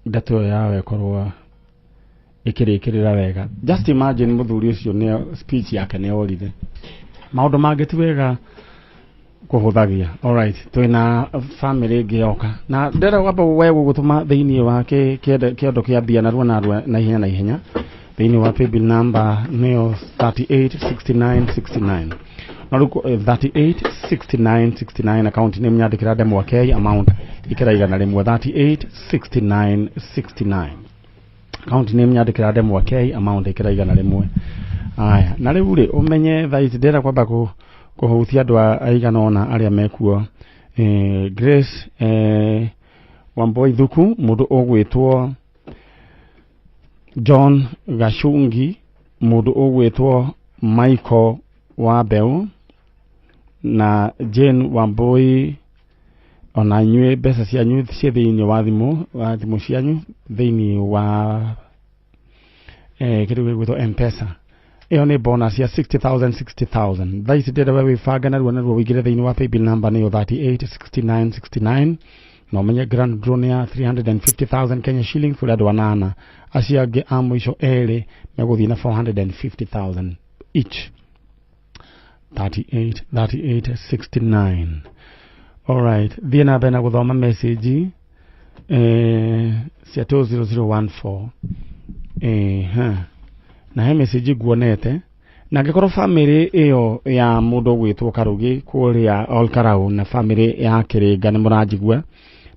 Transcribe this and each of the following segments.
Ndeto ĩyo yawe ĩkorwo ĩkĩrĩkĩrĩra wega. Just imagine mũthuri ũcio nĩ speech yake nĩ orire. Maũndũ mangĩ ti wega kũhũthagia. Alright, twĩna family ĩngĩ yoka na ndĩrenda kwamba we gũgũtũma thĩinĩ wa kĩondo kĩa mbia narua narua na ihenya na ihenya thĩinĩ wa paybill number nĩyo 386969, no rĩu 386969, account name nyandĩkĩra ndemwa K, amount ĩkĩra 100. 386969, account name nyandĩkĩra ndemwa K, amount ĩkĩra 100. Aya, na rĩu rĩ, ũmenye thaa ici ndĩrenda kwamba kũhutia andũ aigana ũna arĩa mekuo. Grace Wamboi Thuku, mũndũ ũgwĩtwo John Gacungi, mũndũ ũgwĩtwo Michael wa Mbeũ na Jane Wambui, ona inyuĩ mbeca cianyu ciĩ thĩinĩ wa thimũ cianyu thĩinĩ wa kĩndũ gĩgwĩtwo M-Pesa. Ĩyo nĩ bonus ya 60,000 60,000. Thaa ici ndĩrenda we wĩbange narua narua ũingĩre thĩinĩ wa paybill number nĩyo 386969, na ũmenye grand draw nĩ ya 350,000 Kenya shillings kũrĩ andũ anana. Acio angĩ a mũico erĩ megũthiĩ na 450,000 each. 38 38 69. Alright, thiĩ na mbere na gũthoma message cia 20014. Ha. Na he message nguonete na angĩkorwo family ĩyo ya mũndũ ũgwĩtwo Karugi kũrĩa Olkarau na family ya Kĩrĩnga nĩ mũranjigua,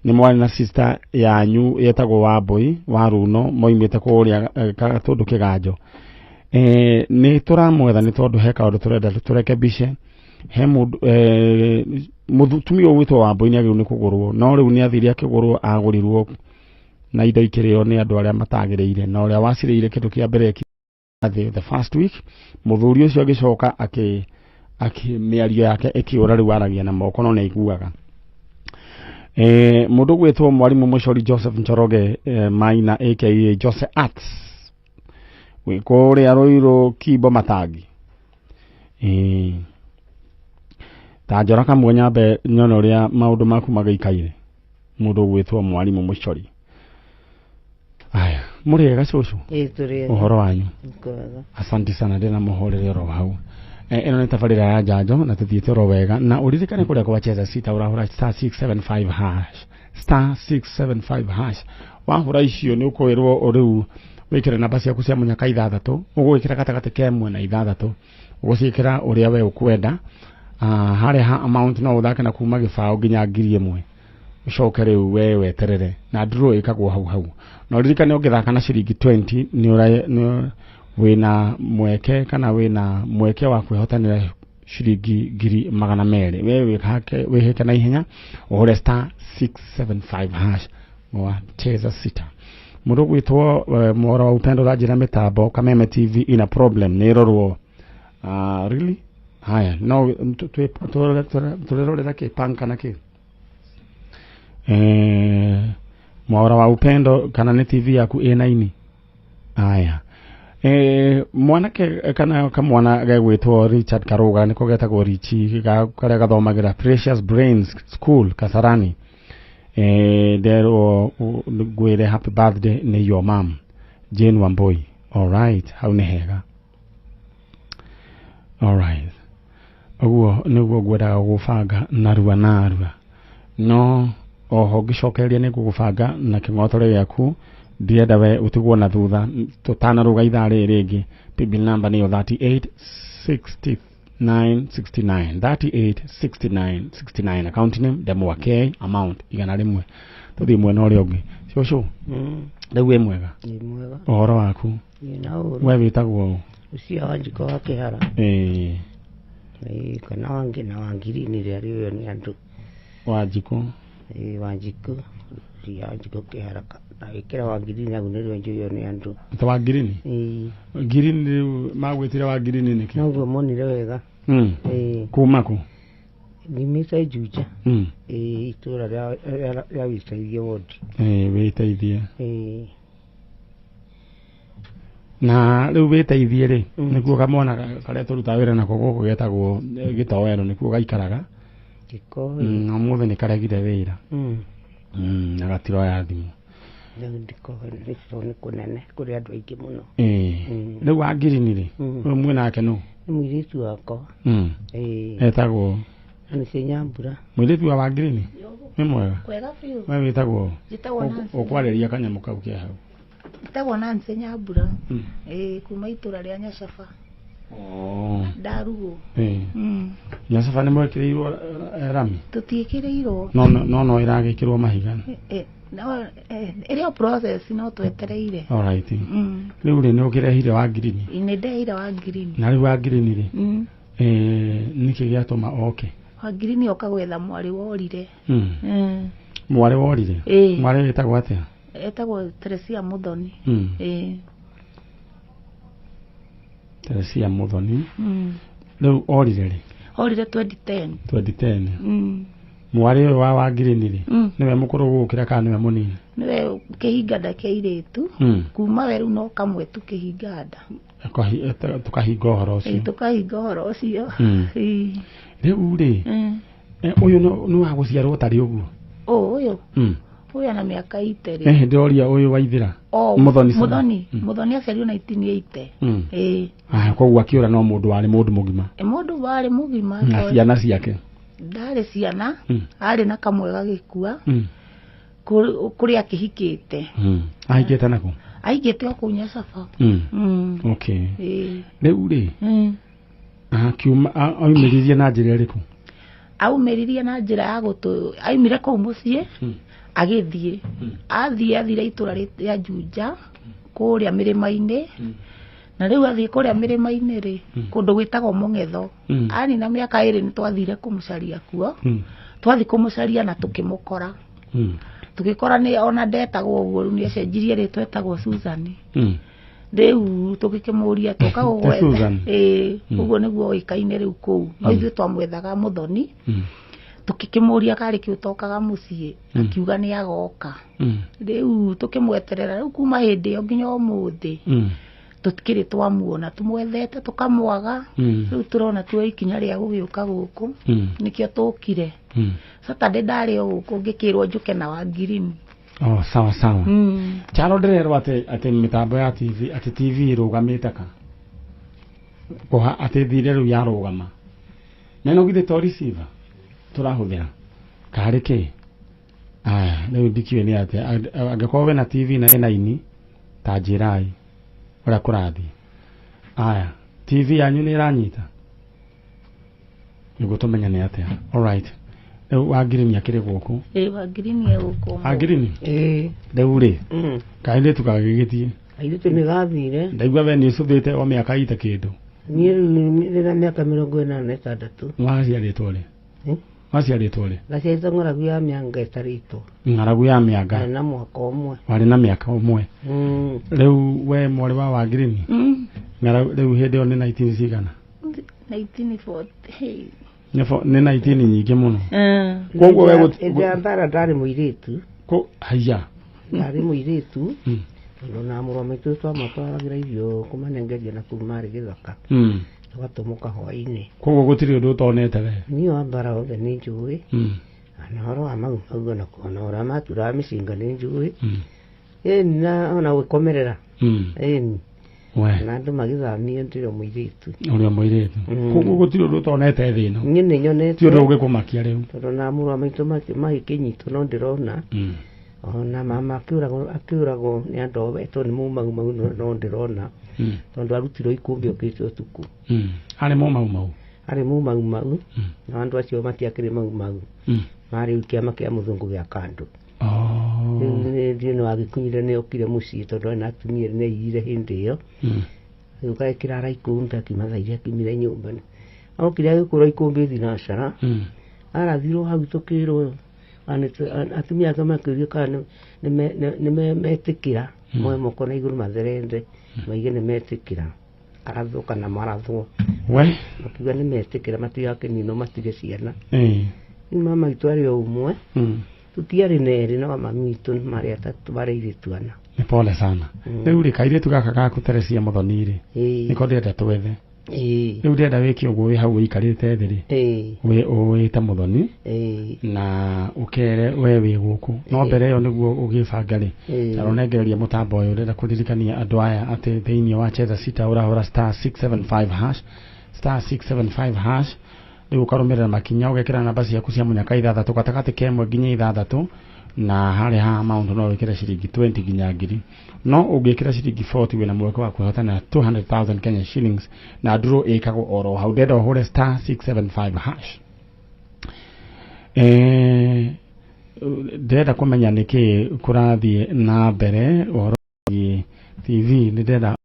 nĩ mwarĩ na sister yanyu yetagwo Wambui wa Runo, moimĩte kũrĩa Gatũndũ Kĩganjo. Nĩ tũramwetha nĩ tondũ he kaũndũ tũrenda tũrekebishe. He mũndũ mũtumia ũgwĩtwo Wambui nĩ agĩrĩirwo nĩ kũgũrwo, no rĩu nĩ athire akĩgũrwo, agũrirwo na indo ikĩrĩo nĩ andũ arĩa matagĩrĩire, na ũrĩa wacirĩire kĩndũ kĩa mbere thĩ the first week, mũthuri ũcio agĩcoka akĩ mĩario yake ĩkĩũra, rĩu aragia na moko no nĩ aiguaga. Mũndũ ũgwĩtwo mwarimũ Mũcori Joseph Njoroge, Maina aka Jose Arts, wĩ kũrĩa Rũirũ Kimbo Matangi. Ta njora kamwe nyambe nyone ũrĩa maũndũ maku magĩikaire. Mũndũ ũgwĩtwo mwarimũ Mũcori, aya, mũrĩega cũcũ? Ĩĩ, tũrĩ ega. Ũhoro wanyu? Kwega. Asante sana, ndĩna mũhorere oro hau. Ĩno nĩ tabarĩra ya njanjo na tũthiĩte oro wega, na ũririkane kũrĩa kwa Cheza Sita ũrahũra star 675 hash, star 675 hash. Wahũra icio nĩ ũkwĩrwo rĩu wĩkĩre namba ciaku cia mũnyaka ithathatũ, ũgwĩkĩra gatagatĩ ka ĩmwe na ithathatũ, ũgũciĩkĩra ũrĩa we ũkwenda. Harĩa ha amount no ũthake na kuma 0 nginya 1,000, ũcoke rĩu we weterere na draw ĩkagwo hau hau. Na ũririkane ũngĩthaka na ciringi 20 nĩ nĩ wĩna mweke kana wĩna mweke wa kwĩhotanĩra ciringi 200,000. We wĩhake wĩhĩke na ihenya ũhũre star 675 hash wa Cheza Sita. Mũndũ ũgwĩtwo Mworo wa Upendo ũranjĩra mĩtambo Kameme TV ina problem, nĩ ĩrorwo. Really? Haya, no tũrerorera kĩ pan kana kĩ Mwaura wa Upendo, kana nĩ TV yaku ĩna ini. Aya, mwanake kana kamwana gegwĩtwo Richard Karuga, nĩko getagwo Richi, karĩa gathomagĩra Precious Brains School Kasarani, nderwo ngwĩre happy birthday nĩ your mom Jane Wambui. Alright, hau nĩ hega. Alright, ũguo nĩguo ngwendaga gũbanga narua narua, no oho ngĩcokereria nĩ ngũgũbanga na kĩng'otore gĩaku, ndirenda we ũtigwo na thutha tũtanarũga ithaa rĩrĩ rĩngĩ. Paybill number nĩyo 38 69 69, 38 69 69, account name ndemwa K, amount 100. Tũthiĩ mwena ũrĩa ũngĩ. Cũcũ, rĩu wĩ mwega? Nĩ mwega. Ũhoro waku? Ĩ na ũru. We wĩtagwo ũ? Ũcio Wanjikũ wa Kĩhara. Ĩĩ. Ĩ, kana wangi na Wangirini rĩrĩa rĩũyũ nĩ andũ. Wanjikũ. Ĩ, Wanjikũ. Ũcio Wanjikũ Kĩhara na wĩkĩra Wangirini hau nĩrĩo njũyũ nĩ andũ. Ta Wangirini? Ĩ. Ngirini rĩu magwĩtire Wangirini nĩkĩ? Noguo monire wega. Ĩ. Kuma kũ? Nyumĩte Juja. Ĩ, itũra rĩa Wĩteithie ward. Ĩĩ, wĩteithie. Ĩ. Na rĩu wĩteithie rĩ, nĩkuo kamwana karĩa tũrutaga wĩra nako gũkũ getagwo gĩtoero, nĩkuo gaikaraga. Gĩko. Ũmũthĩ nĩ karegire wĩra. Na gatiroya thimũ. Rĩu ndikoĩ nĩ kũnene kũrĩ andũ aingĩ mũno. Rĩu wa Ngirini rĩ, ũyũ mwĩ nake nũ? Nĩ mũirĩtu wakwa. Etagwo? Nancy Nyambura. Mũirĩtu wa Ngirini? Nĩ mwega? Kwega biũ. We wĩtagwo? Njĩtagwo Nancy. Ũkwarĩria kanyamũ kau ke hau. Njĩtagwo Nancy Nyambura. Kuma itũra rĩa Nyacaba. Ndarugwo. Nyacaba nĩ mwekĩrĩirwo rami? Tũtiĩkĩrĩirwo. No ĩragĩkĩrwo mahiga. Ĩrĩ o process no twetereire. All right. Rĩu rĩ nĩ ũkĩrehire wa Ngirini? Nĩ ndehire wa Ngirini. Na rĩu wa Ngirini rĩ, nĩkĩ gĩatũma oke? Wa Ngirini oka gwetha mwarĩ worire. Mwarĩ worire? Mwarĩ wĩtagwo atĩa? Etagwo Teresia Muthoni. Teresia Muthoni. Rĩu orire rĩ? Orire 2010. 2010. Mwarĩ ũyũ wa Ngirini rĩ, nĩwe mũkũrũ gũgũkĩra kana nĩwe mũnini? Nĩwe kĩhinga nda kĩa airĩtu. Kuma we rĩu no kamwe tu kĩhinga nda. Tũkahinga ũhoro ũcio. Tũkahinga ũhoro ũcio. Rĩu rĩ, ũyũ nĩ wa gũciarwo tarĩ ũguo? Ũyũ? Ũyũ ana mĩaka 80. Ndĩroria ũyũ wa Ithĩra. Muthoni. Muthoni. Muthoni aciarirwo 1980. Koguo akĩũra no mũndũ warĩ mũndũ mũgima. Mũndũ warĩ mũgima. Na ciana ciake. Ndarĩ ciana, arĩ na kamwe gagĩkua. Kũrĩa akĩhikĩte. Ahikĩte nakũ? Ahikĩte o kũu Nyacaba. Okay. Rĩu rĩ, akiuma aumĩririe na njĩra ĩrĩkũ? Aumĩririe na njĩra ya gũtũ, aumire kũu mũciĩ, agĩthiĩ. Athiĩ athire itũra rĩa Juja, kũrĩa mĩrĩma-inĩ. Na rĩu athiĩ kũrĩa mĩrĩma-inĩ rĩ, kũndũ gwĩtagwo Mũng'etho. Anina mĩaka 2 nĩ twathire kũmũcaria kuo. Twathiĩ kũmũcaria na tũkĩmũkora. Tũgĩkora nĩ ona ndetagwo ũguo, rĩu nĩ acenjirie rĩtwa etagwo Susan. Rĩu tũgĩkĩmũria tũka gũgwetha. Ũguo nĩguo oĩkaine rĩu kũu. No ithuĩ twamwethaga Muthoni. Tũkĩkĩmũria karĩ kĩ ũtokaga mũciĩ, akiuga nĩ agoka. Rĩu tũkĩmweterera rĩu kuma hĩndĩ ĩyo nginya ũmũthĩ. Tũtikĩrĩ twamuona, tũmwethete tũkamwaga. Rĩu tũrona tuoe ikinya rĩa gũgĩũka gũkũ. Nĩkĩo tũkire. Saturday ndarĩ o gũkũ ngĩkĩrwo njũke na wa Ngirini. Oh, sawa sawa. Charo ndĩrerwo atĩ mĩtambo ya TV, atĩ TV ĩrũgamĩte ka. Kũha atĩ thire rĩu yarũgama. Na no githĩ to receiver tũrahũthĩra. Karĩ kĩ? Aya, rĩu ndikĩũĩ nĩ atĩa. Angĩkorwo wĩna TV na ĩna ini, ta njĩrai ũrĩa kũrathiĩ. Aya, TV yanyu nĩ ĩranyita? Nĩguo tũmenye nĩ atĩa. All right. Rĩu wa Ngirini akĩrĩ gũkũ? Wa Ngirini e gũkũ. Wa Ngirini? Rĩu rĩ, kairĩtu gagĩgĩthiĩ? Kairĩtu nĩ gathire. Ndaigua we nĩ ũcũthĩte o mĩaka ita kĩndũ. Niĩ rĩu ndĩna mĩaka 46. Waciarĩtwo rĩ? Waciarĩtwo rĩ? Ndaciarĩtwo ng'aragu ya mĩanga ĩtarĩtwo. Ng'aragu ya mĩanga. Warĩ na mwaka ũmwe. Warĩ na mĩaka ũmwe. Rĩu we mwarĩ wa Ngirini? Ng'aragu rĩu hĩndĩ ĩyo nĩ 19 cigana? 1940. Nĩ 19 nyingĩ mũno. Koguo we hĩndĩ ya mbara ndarĩ mũirĩtu. Haiya. Ndarĩ mũirĩtu. Tondũ na mũrũ wa maitũ twamatwaragĩra irio kũmanengeria na kũu marĩ gĩthaka. Tũgatũmũka hwaĩ-inĩ. Koguo gũtirĩ ũndũ ũtonete we? Niĩ wa mbara othe nĩ njũĩ. Na ũhoro wa mau mau ona ona ũrĩa maturaga mĩcinga nĩ njũĩ. Ĩni na ona gwĩkomerera. Ĩni. Na andũ magĩthamio ndĩrĩ mũirĩtu. Ũrĩa mũirĩtu. Koguo gũtirĩ ũndũ ũtonete thĩ ĩno. Niĩ nĩ nyonete. Ti ũndũ ũgĩkũmakia rĩu. Tondũ na mũrũ wa maitũ magĩkĩnyitwo no ndĩrona. Ona mama akĩũragwo nĩ andũ etwo nĩ Mau Mau no ndĩrona. Tondũ arutirwo ikũmbĩ okĩte ũtukũ. Arĩ Mau Mau? Arĩ Mau Mau. Na andũ acio matiakĩrĩ Mau Mau. Marĩ kĩama kĩa mũthũngũ gĩa kando. Rĩu nĩ wagĩkunyire nĩ okire mũciĩ tondũ arĩ na atumia nĩ aiyire hĩndĩ ĩyo. Rĩu gagĩkĩrara ikũmbĩ akiuma thaa iria akiumire nyũmba. Okire agĩkũra ikũmbĩ thinacara. Arathirwo hau tũkĩrwo atumia ake makĩũrio kana nĩ metĩkĩra moe moko na igũrũ matherende maige nĩ metĩkĩra. Arathwo kana marathwo. We? Makiuga nĩ metĩkĩra matigakĩninwo matige ciana. Rĩu mama witũ arĩ o ũmwe. Tũtiarĩ na erĩ no mami witũ marĩ atatũ marĩ airĩtu ana. Nĩ pole sana. Rĩu rĩ kairĩtu gaka gaku Teresia Muthoni rĩ, nĩko ndĩrenda twethe. Rĩu ndĩrenda wĩke ũguo wĩ hau ũikarĩte thĩ rĩ, wĩ wĩte Muthoni na ũkere we wĩ gũkũ no mbere ĩyo nĩguo ũgĩbanga rĩ, ũnengereria mũtambo ũyũ. Ũrenda kũririkania andũ aya atĩ thĩinĩ wa Cheza Sita ũrahũra star 675 hash, star 675 hash, rĩu ũkarũmĩrĩra makinya ũgekĩra namba ciaku cia mũnyaka ithathatũ gatagatĩ ka ĩmwe nginya ithathatũ, na harĩa ha amount no wĩkĩre ciringi 20 nginya ngiri, no ũngĩkĩra ciringi 40 wĩna mweke wa kwĩhotana 200,000 Kenya shillings, na draw ĩkagwo oro hau. Ndĩrenda ũhũre star 675 hash. Ndĩrenda kũmenya nĩkĩ kũrathiĩ na mbere ũhoro wĩgiĩ TV. Nĩ ndĩrenda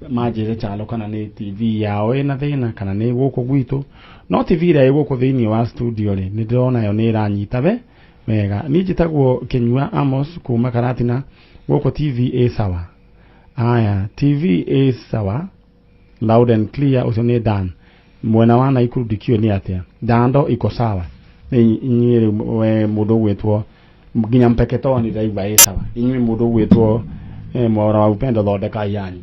manjĩre Chalo kana nĩ TV yao ĩna thĩna kana nĩ gũkũ gwitũ, no TV ĩrĩa ĩ gũkũ thĩinĩ wa studio rĩ, nĩ ndĩrona yo nĩ ĩranyita we wega. Niĩ njĩtagwo Kĩnyua Amos kuma Karatina, gũkũ TV ĩ sawa. Aya, TV ĩ sawa, loud and clear. Ũcio nĩ Dan mwena wa Naikuru, ndikĩũĩ nĩ atĩa. Dando iko sawa. Nĩ inyuĩ rĩu we mũndũ ũgwĩtwo nginya Mpeketoni ndaigua ĩ sawa. Inyuĩ mũndũ ũgwĩtwo Mwaura wa Upendo, thondekai yanyu.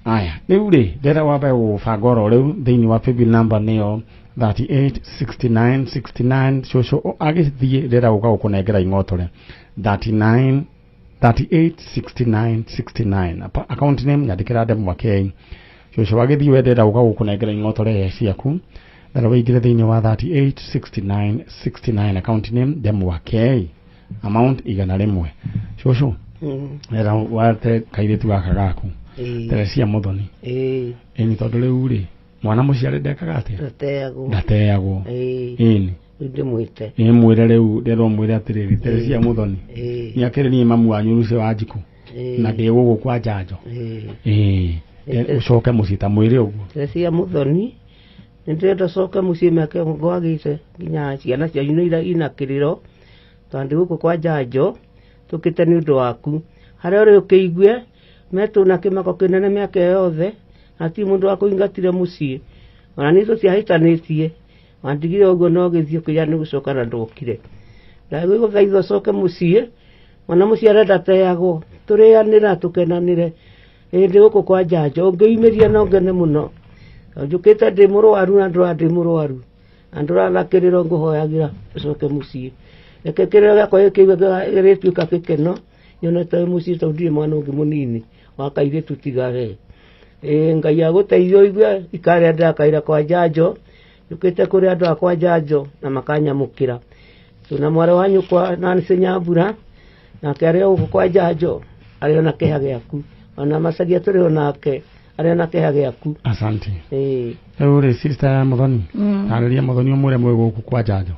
Aya, rĩu rĩ, ndĩrenda wambe gũbanga oro rĩu thĩinĩ wa paybill number nĩyo 386969. Cũcũ agĩthiĩ, ndĩrenda gũka gũkũnengera ing'otore 39 386969, account name nyandĩkĩra Ndemwa K. Cũcũ agĩthiĩ, we ndĩrenda gũka gũkũnengera ing'otore ciaku. Ndĩrenda wĩingĩre thĩinĩ wa 386969, account name Ndemwa K, amount 100. Cũcũ, ndĩrenda wate kairĩtu gaka gaku, Teresia Muthoni. Ĩni, tondũ rĩu rĩ, mwana mũciare ndekaga atĩa? Ndateagwo. Ndateagwo. Ĩni. Rĩu ndĩmwĩte. Ĩ, mwĩre rĩu, ndĩrenda ũmwĩre atĩrĩrĩ, Teresia Muthoni, nĩ akĩrĩ niĩ mamu wanyu Lucy wa Njikũ na ndĩ gũkũ kwa njanjo. Ĩĩ, ũcoke mũciĩ, ta mwĩre ũguo. Teresia Muthoni, nĩ ndĩrenda ũcoke mũciĩ mĩaka ĩyo ngwagĩte nginya ciana cianyu nĩ ina kĩrĩro, tondũ ndĩ gũkũ kwa njanjo tũkĩte nĩ ũndũ waku. Harĩa ũrĩ ũkĩigue metũ na kĩmako kĩnene mĩaka ĩyo yothe, hatirĩ mũndũ wa kũingatire mũciĩ, ona niĩ tũtiahĩtanĩtie, wandigire ũguo no ũgĩthiĩ ũkĩira nĩ gũcoka na ndwokire. Ndagũgũthaitha ũcoke mũciĩ, mwana mũciare ndateagwo, tũrĩanĩre na tũkenanĩre. Ĩĩ, ndĩ gũkũ kwa njanjo, ũngĩimĩria no ngene mũno. Njũkĩte ndĩ mũrwaru na ndũra ndĩ mũrwaru na ndũra na kĩrĩro, ngũhoyagĩra ũcoke mũciĩ. Reke kĩrĩro gĩakwa gĩkĩigue gĩrĩtuĩka gĩkeno nyonete wĩ mũciĩ, tondũ ndirĩ mwana ũngĩ mũnini wa kairĩtu tiga we. Ĩĩ, Ngai agũteithie ũigue ikarĩa ndĩrakaira kwa njanjo, njũkĩte kũrĩ andũ a kwa njanjo na makanyamũkĩra. Twĩna mwarĩ wa nyũkwa Nancy Nyambura, nake arĩ o gũkũ kwa njanjo, arĩ ona kĩeha gĩaku, ona Macaria tũrĩ o nake, arĩ ona kĩeha gĩaku. Asante. Ĩĩ. Rĩu rĩ, sister ya Muthoni, tarĩria Muthoni ũmwĩre mwĩ gũkũ kwa njanjo.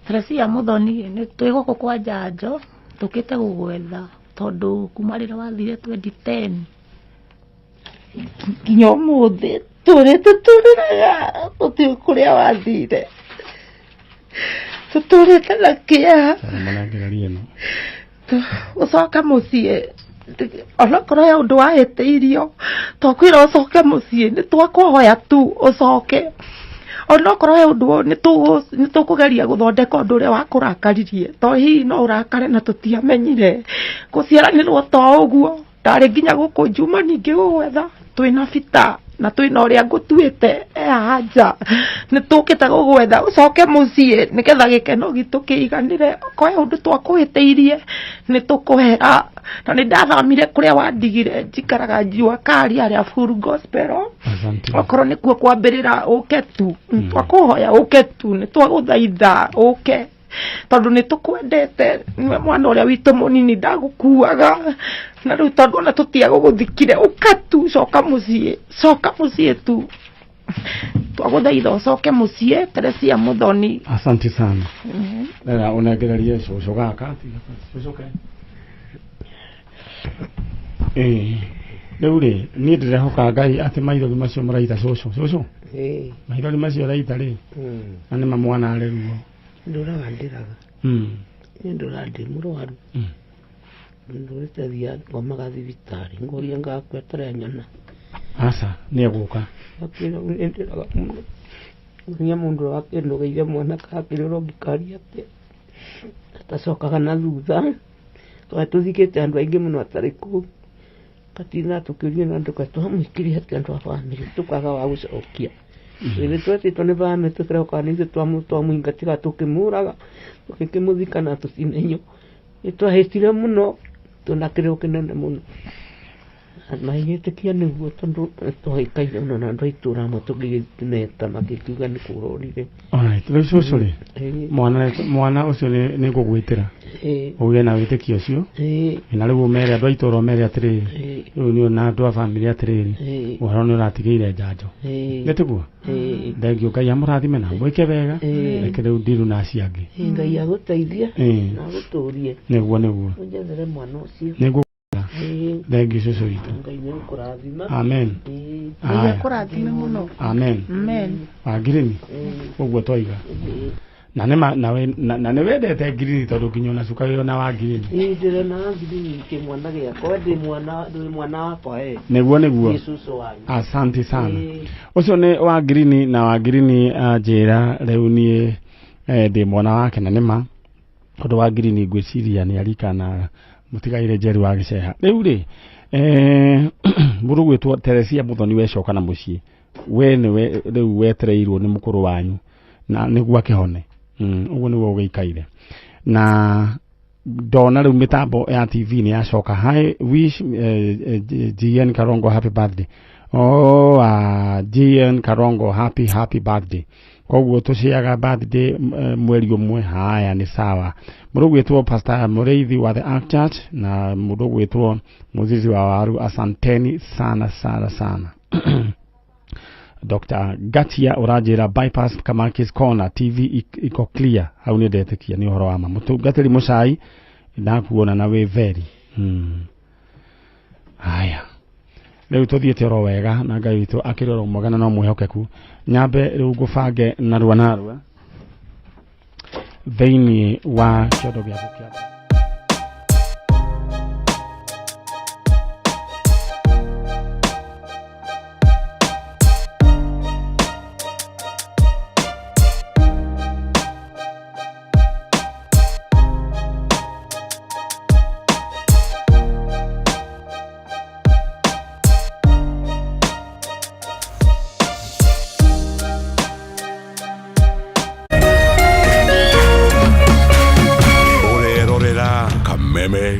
Teresia Muthoni, nĩ twĩ gũkũ kwa njanjo, tũkĩte gũgwetha tondũ kuma rĩrĩa wathire 2010 nginya ũmũthĩ tũrĩte tũrĩraga, tũtiũĩ kũrĩa wathire, tũtũrĩte na kĩeha. Mũnengererie ĩno. Ũcoke mũciĩ, onokorwo he ũndũ wahĩtĩirio, twakwĩra ũcoke mũciĩ, nĩ twakũhoya tu ũcoke, onokorwo he ũndũ nĩ tũkũgeria gũthondeka ũndũ ũrĩa wakũrakaririe, to hihi no ũrakare na tũtiamenyire gũciaranĩrwo to ũguo. Ndarĩ nginya gũkũ njuma ningĩ gũgwetha, twĩna bita na twĩna ũrĩa ngũtuĩte e haha nja, nĩ tũkĩte gũgwetha ũcoke mũciĩ nĩgetha gĩkeno gitũ kĩiganĩre. Okorwo he ũndũ twakũhĩtĩirie, nĩ tũkũhera. Na nĩ ndathamire kũrĩa wandigire, njikaraga Jua Kali harĩa Full Gospel. Asante. Okorwo nĩkuo kwambĩrĩra, ũke tu, twakũhoya ũke tu, nĩ twagũthaitha ũke, tondũ nĩ tũkwendete, nĩwe mwana ũrĩa witũ mũnini ndagũkuaga, na rĩu tondũ ona tũtiagũgũthikire, ũka tu, coka mũciĩ, coka mũciĩ tu, twagũthaitha ũcoke mũciĩ, Teresia Muthoni. Asante sana. Rera ũnengererie cũcũ gaka, cũcũ ke. Ĩĩ, rĩu rĩ, niĩ ndĩrehoka Ngai atĩ maithori macio mũraita, cũcũ, cũcũ, maithori macio ũraita rĩ, na nĩma mwana arĩ ruo. Ndũraga ndĩraga. Niĩ ndũraga ndĩ mũrwaru. Ndũrĩte thia ngomaga thibitarĩ, ngũria ngakua ataranyona. Aca, nĩ egũka. Akĩra nĩ ndĩraga mũno. Nginya mũndũ ũrĩa wakĩndũgĩire mwana kakĩrĩrwo ngĩkaria atĩa atacokaga na thutha, tondũ tũthikĩte andũ aingĩ mũno atarĩ kũu. Tũgatinda tũkĩũria na andũ kaĩ twamũikirie atĩa andũ a bamĩrĩ tũkaga wa gũcokia. Rĩrĩ twetĩtwo nĩ bamĩrĩ tũkerwo kana nĩ ithuĩ twamũingatiga tũkĩmũraga tũgĩkĩmũthika na tũtimenyo. Nĩ twahĩtire mũno tondũ kĩrĩro kĩnene mũno. Magĩgĩtĩkia nĩguo tondũ twagĩikaire mũno na andũ a itũũra amwe tũgĩmeta magĩkiuga nĩ kũrorire. Alright, rĩu cũcũ rĩ, mwana ũcio nĩ ngũgwĩtĩra ũgĩe na wĩtĩkio ũcio na rĩu ũmere andũ a itũũra ũmere atĩrĩrĩ rĩu nĩ na andũ a bamĩrĩ atĩrĩrĩ ũhoro nĩ ũratigĩire njanjo nĩ tiguo thengio Ngai amũrathime na mwĩke wega reke rĩu ndiru na acio angĩ. Ngai agũteithie na agũtũrie. Nĩguo nĩguo ũnjethere mwana ũcio. Nĩguo thengio cũcũ witũ. Ngai nĩ gũkũrathima. Amen. Ngai akũrathime mũno. Amen. Amen. Wangirini ũguo twaiga na nĩ wendete ngirini tondũ nginya ona cuka wĩ ona wa ngirini. Ndĩrona ngirini kĩmwana gĩakwa ndĩ mwana wakwa Nĩguo nĩguo. Asante sana. Ũcio nĩ wa ngirini na wa ngirini anjĩra rĩu niĩ ndĩ mwana wake na nĩma tondũ wa ngirini ngwĩciria nĩ arikana mũtigaire Njeri wa Gĩceha. Rĩu rĩ mũndũ gwĩtwo Teresia Mũthoni wecoka na mũciĩ we nĩwe rĩu wetereirwo nĩ mũkũrũ wanyu na nĩguo akĩhone. Ũguo nĩguo ũgĩikaire na ndona rĩu mĩtambo ya TV nĩ yacoka. Hi wish GN Karongo happy birthday. Oh, GN Karongo happy birthday. Koguo tũciaga birthday mweri ũmwe. Haya nĩ sawa. Mũndũ gwĩtwo Pastor Mũrĩithi wa the Ark Church na mũndũ gwĩtwo Mũzizi wa Waru, asanteni sana sana sana. Dr. Gatia ũranjĩra bypass Kamakis Corner TV iko clear. Hau nĩ ndetĩkia nĩ ũhoro wa ma. Mũtungatĩri Mũcai ndakuona na wĩ very. Haya rĩu tũthiĩte oro wega na Ngai witũ akĩrĩ oro mwega na no mwĩhokeku. Nyambe rĩu ngũbange narua narua thĩinĩ wa kĩondo gĩaku kĩa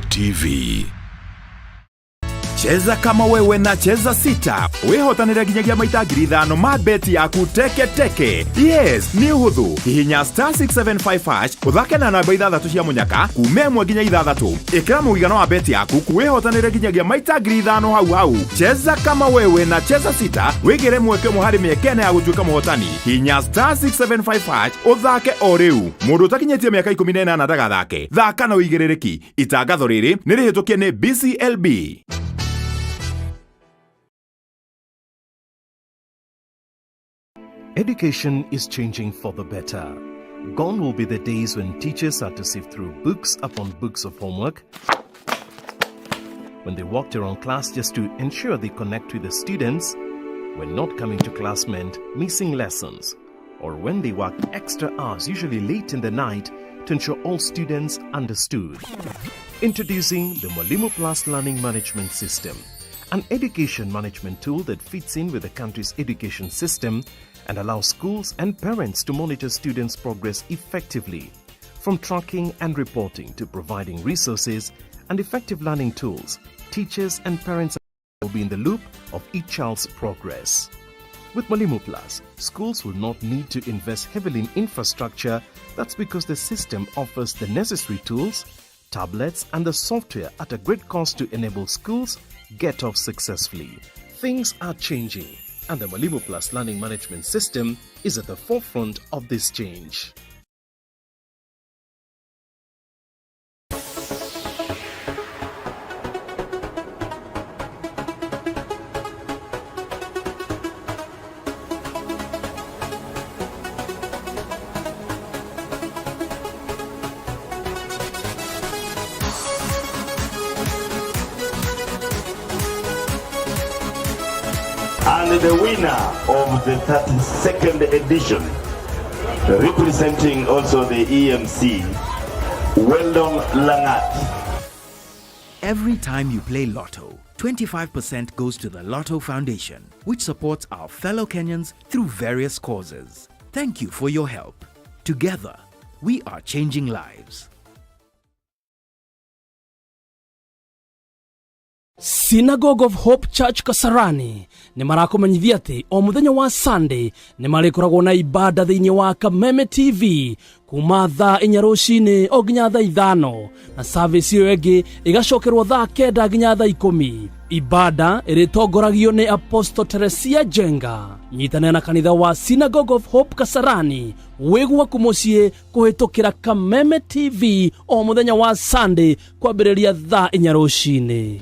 TV. Cheza kama wewe na Cheza Sita. Wihotanire nginyagia maita 5,000 ma beti yaku teke teke. Yes, ni uhuthu. Hihinya star 675 hash uthake na namba 6 cia munyaka kuma 1 nginya 6. Ikira mũigana wa beti yaku wihotanire nginyagia maita 5,000 hau hau. Cheza kama wewe na Cheza Sita wigire mweke ũmwe harĩ mĩeke ĩna ya gũtuĩka mũhotani. Hihinya star 675 hash uthake o rĩu. Mũndũ ũtakinyĩtie mĩaka 18 ndagathake. Thaka na ũigĩrĩrĩki. Itangatho rĩrĩ nĩ rĩhĩtũkie nĩ BCLB. Education is changing for the better. Gone will be the days when teachers had to sift through books upon books of homework, when they walked around class just to ensure they connect with the students, when not coming to class meant missing lessons, or when they worked extra hours, usually late in the night, to ensure all students understood. Introducing the Mwalimu Plus Learning Management System, an education management tool that fits in with the country's education system and allows schools and parents to monitor students' progress effectively. From tracking and reporting to providing resources and effective learning tools, teachers and parents will be in the loop of each child's progress. With Mwalimu Plus, schools will not need to invest heavily in infrastructure. That's because the system offers the necessary tools, tablets, and the software at a great cost to enable schools get off successfully. Things are changing, and the Mwalimu Plus Learning Management System is at the forefront of this change. And the winner of the 32nd edition, representing also the EMC, Weldon Langat. Every time you play Lotto, 25% goes to the Lotto Foundation, which supports our fellow Kenyans through various causes. Thank you for your help. Together, we are changing lives. Synagogue of Hope Church Kasarani nĩ marakũmenyithia atĩ o mũthenya wa Sunday nĩ marĩkoragwo na ibada thĩinĩ wa Kameme TV kuma thaa 4 rũcinĩ o nginya thaa 5, na service ĩyo ĩngĩ ĩgacokerwo thaa 9 nginya thaa 10. Ibada ĩrĩtongoragio nĩ Apostle Teresia Jenga. Nyitanĩra na kanitha wa Synagogue of Hope Kasarani wĩ gwaku mũciĩ kũhĩtũkĩra Kameme TV o mũthenya wa Sunday kwambĩrĩria thaa 4 rũcinĩ.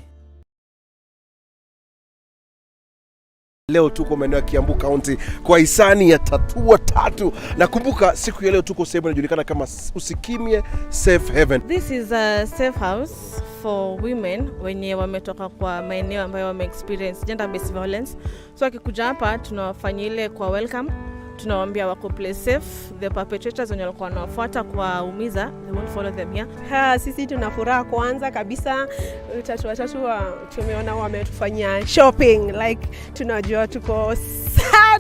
Leo tuko maeneo ya Kiambu County kwa hisani ya Tatua Tatu, na kumbuka siku ya leo tuko sehemu inajulikana kama Usikimye Safe Haven. This is a safe house for women wenye wametoka kwa maeneo ambayo wame experience gender based violence. So akikuja hapa tunawafanyia ile kwa welcome, tunawaambia wako place safe. The perpetrators wenye walikuwa wanawafuata kuwaumiza, they won't follow them here. Ha, sisi tuna furaha kwanza kabisa. Tatu Watatu tumeona wametufanyia shopping, like tunajua tuko saa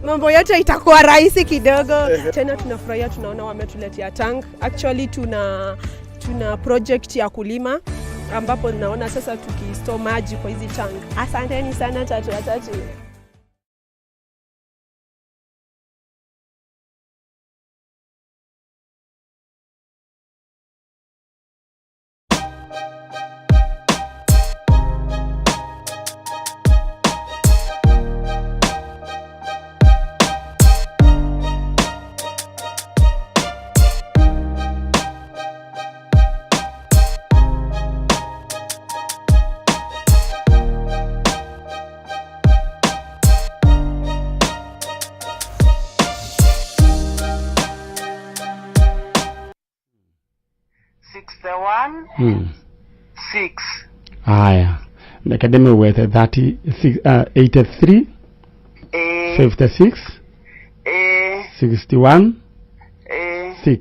mambo yote itakuwa rahisi kidogo. Tena tunafurahia, tunaona wametuletea tank. Actually tuna project ya kulima ambapo naona sasa tukistore maji kwa hizi tank. Asanteni sana Tatu Watatu. 6. Haya, reke ndĩmĩgwete 36, 83 56 61 6.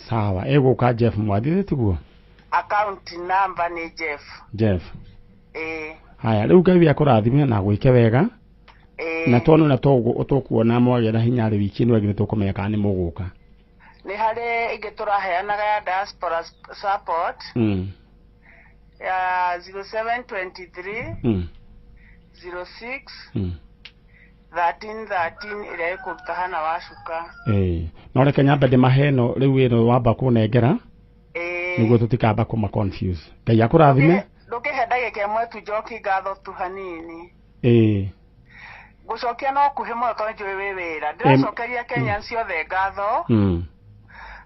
Sawa, ĩgũka Jeff Mwathi, tiguo? Account number nĩ Jeff. Jeff. Haya, rĩu Ngai akũrathime na gwĩke wega. Na tondũ na tũkuona mwagĩa na hinya rĩ, wiki ĩno ĩngĩ nĩtũkũmenya kana nĩ mũgũka. Nĩ harĩ ĩngĩ tũraheanaga ya diaspora support ya 0723 06 13 13 ĩrĩa ĩkũruta Hana Wacuka. No reke nyambe ndĩmahe ĩno rĩu, ĩno wamba kũnengera nĩguo tũtikamba kũma confuse. Ngai akũrathime. Ndũkĩhe ndagĩka ĩmwe tu njoki ngatho tu hanini. Ngũcokia no kuhĩ mũno tondũ njũĩ wĩ wĩra. Ndĩracokeria Kenyans ciothe ngatho.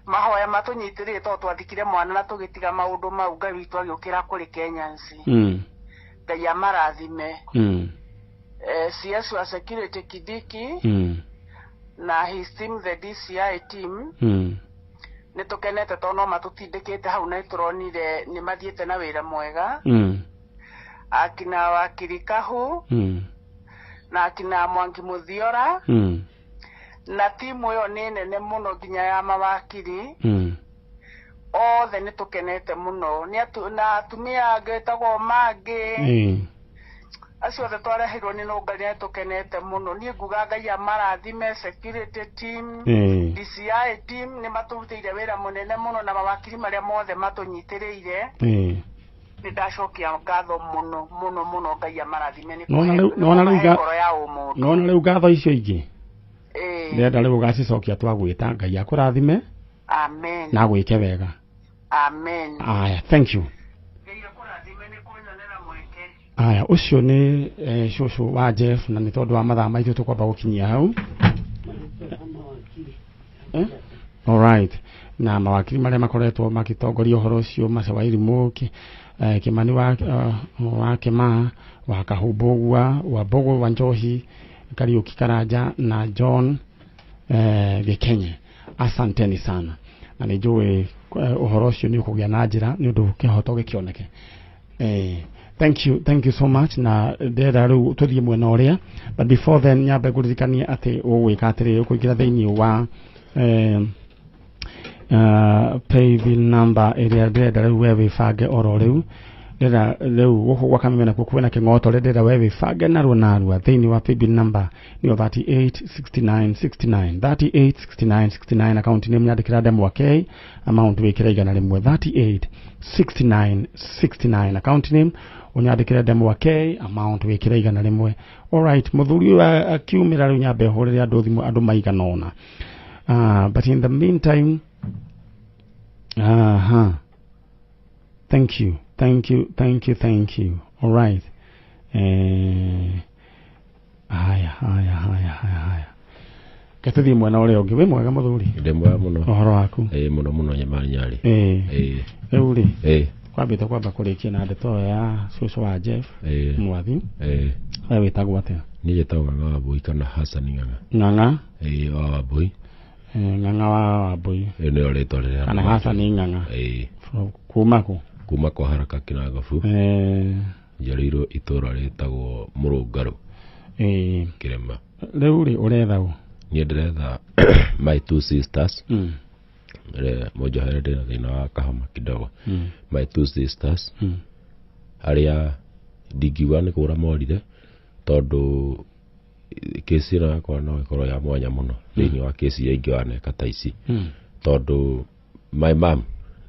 Mahoya matũnyitĩrĩire tondũ twathikire mwana na tũgĩtiga maũndũ mau, Ngai witũ agĩũkĩra kũrĩ Kenyans. Ngai amarathime. CS wa security Kindiki na his team, the DCI team, nĩ tũkenete tondũ no matũtindĩkĩte hau na nĩtũronire nĩ mathiĩte na wĩra mwega. Akina Wakiri Kahu na akina Mwangi Muthiora na timu ĩyo nĩ nene mũno nginya ya mawakiri. Othe nĩ tũkenete mũno. Na atumia angĩ etagwo Mangĩ, acio othe twareheirwo nĩ Nũngari, nĩ tũkenete mũno. Niĩ nguga Ngai amarathime security team, DCI team, nĩ matũrutĩire wĩra mũnene mũno na mawakiri marĩa mothe matũnyitĩrĩire. Nĩ ndacokia ngatho mũno mũno mũno, Ngai amarathime nĩ kũhe ngoro ya ũmũndũ. Nona rĩu ngatho icio ingĩ ndĩrenda rĩu ũgacicokia twagwĩta. Ngai akũrathime. Amen. Na gwĩke wega. Amen. Aya, thank you. Aya, ũcio nĩ cũcũ wa Jeff, na nĩ tondũ wa mathaa maitũ tũkwamba gũkinyia hau. Alright. Na mawakiri marĩa makoretwo magĩtongoria ũhoro ũcio, Mace wa Irimũ, Kimani wa Kĩmaa, wa Kahumbũgua, wa Mbũgũ wa Njohi, Kariuki Karanja na John Gĩkenye. Asanteni sana. Na nĩ njũĩ ũhoro ũcio nĩ ũkũgĩa na njĩra nĩ ũndũ kĩhoto gĩkĩoneke. Thank you so much. Na ndĩrenda rĩu tũthiĩ mwena ũrĩa, but before then nyambe ngũririkanie atĩ ũgwĩka atĩrĩrĩ, ũkũingĩra thĩinĩ wa Paybill number ĩrĩa ndĩrenda rĩu we wĩbange oro rĩu ndĩrenda rĩu gũkũ gwa Kameme nakuo kwĩna kĩng'oto ndĩrenda we wĩbange narua narua thĩinĩ wa paybill number nĩyo 386969 386969 account name nyandĩkĩra Ndemwa K, amount wĩkĩre 100, 386969 account name ũnyandĩkĩre Ndemwa K, amount wĩkĩre 100. Alright, mũthuri ũyũ akiumĩra rĩu nyambe hũrĩre andũ thimũ andũ maigana ũna. But in the meantime, thank you, thank you, thank you, thank you. All right. Haya, haya, haya, haya, haya. Ketũthiĩ mwena ũrĩa ũngĩ. Wĩ mwega mũthuri? Ndĩ mwega mũno. Ũhoro waku? Ĩĩ, mũno mũno, Nyamari Nyarĩ. Ĩĩ. Ĩĩ. Rĩu rĩ, Ĩĩ. kwambĩte kwamba kũrĩkia na ndeto ĩyo ya cũcũ wa Jeff. Ĩĩ. Mwathi. Ĩĩ. We wĩtagwo atĩa? Niĩ njĩtagwo Ng'ang'a wa Mbũi kana Hassan Ng'ang'a. Ng'ang'a? Ĩĩ, wa Wambũi. Ng'ang'a wa Wambũi. Ĩyo nĩyo rĩtwa rĩrĩa kana Hassan Ng'ang'a. Ĩĩ. Kuma kũ? Kuma kwa Haraka Kĩnangobu. Njiarĩirwo itũũra rĩtagwo Mũrũngarũ. Ĩĩ. Kĩrĩma. Rĩu rĩ, ũretha ũ? Niĩ ndĩretha my two sisters. Mũnjohere ndĩna thĩna wa kahoma kidogo. My two sisters. Arĩa ndingiuga nĩ kũra morire tondũ kesi ĩno yakwa no ĩkorwo ya mwanya mũno thĩinĩ wa kesi iria ingĩ waneka ta ici. Tondũ my mom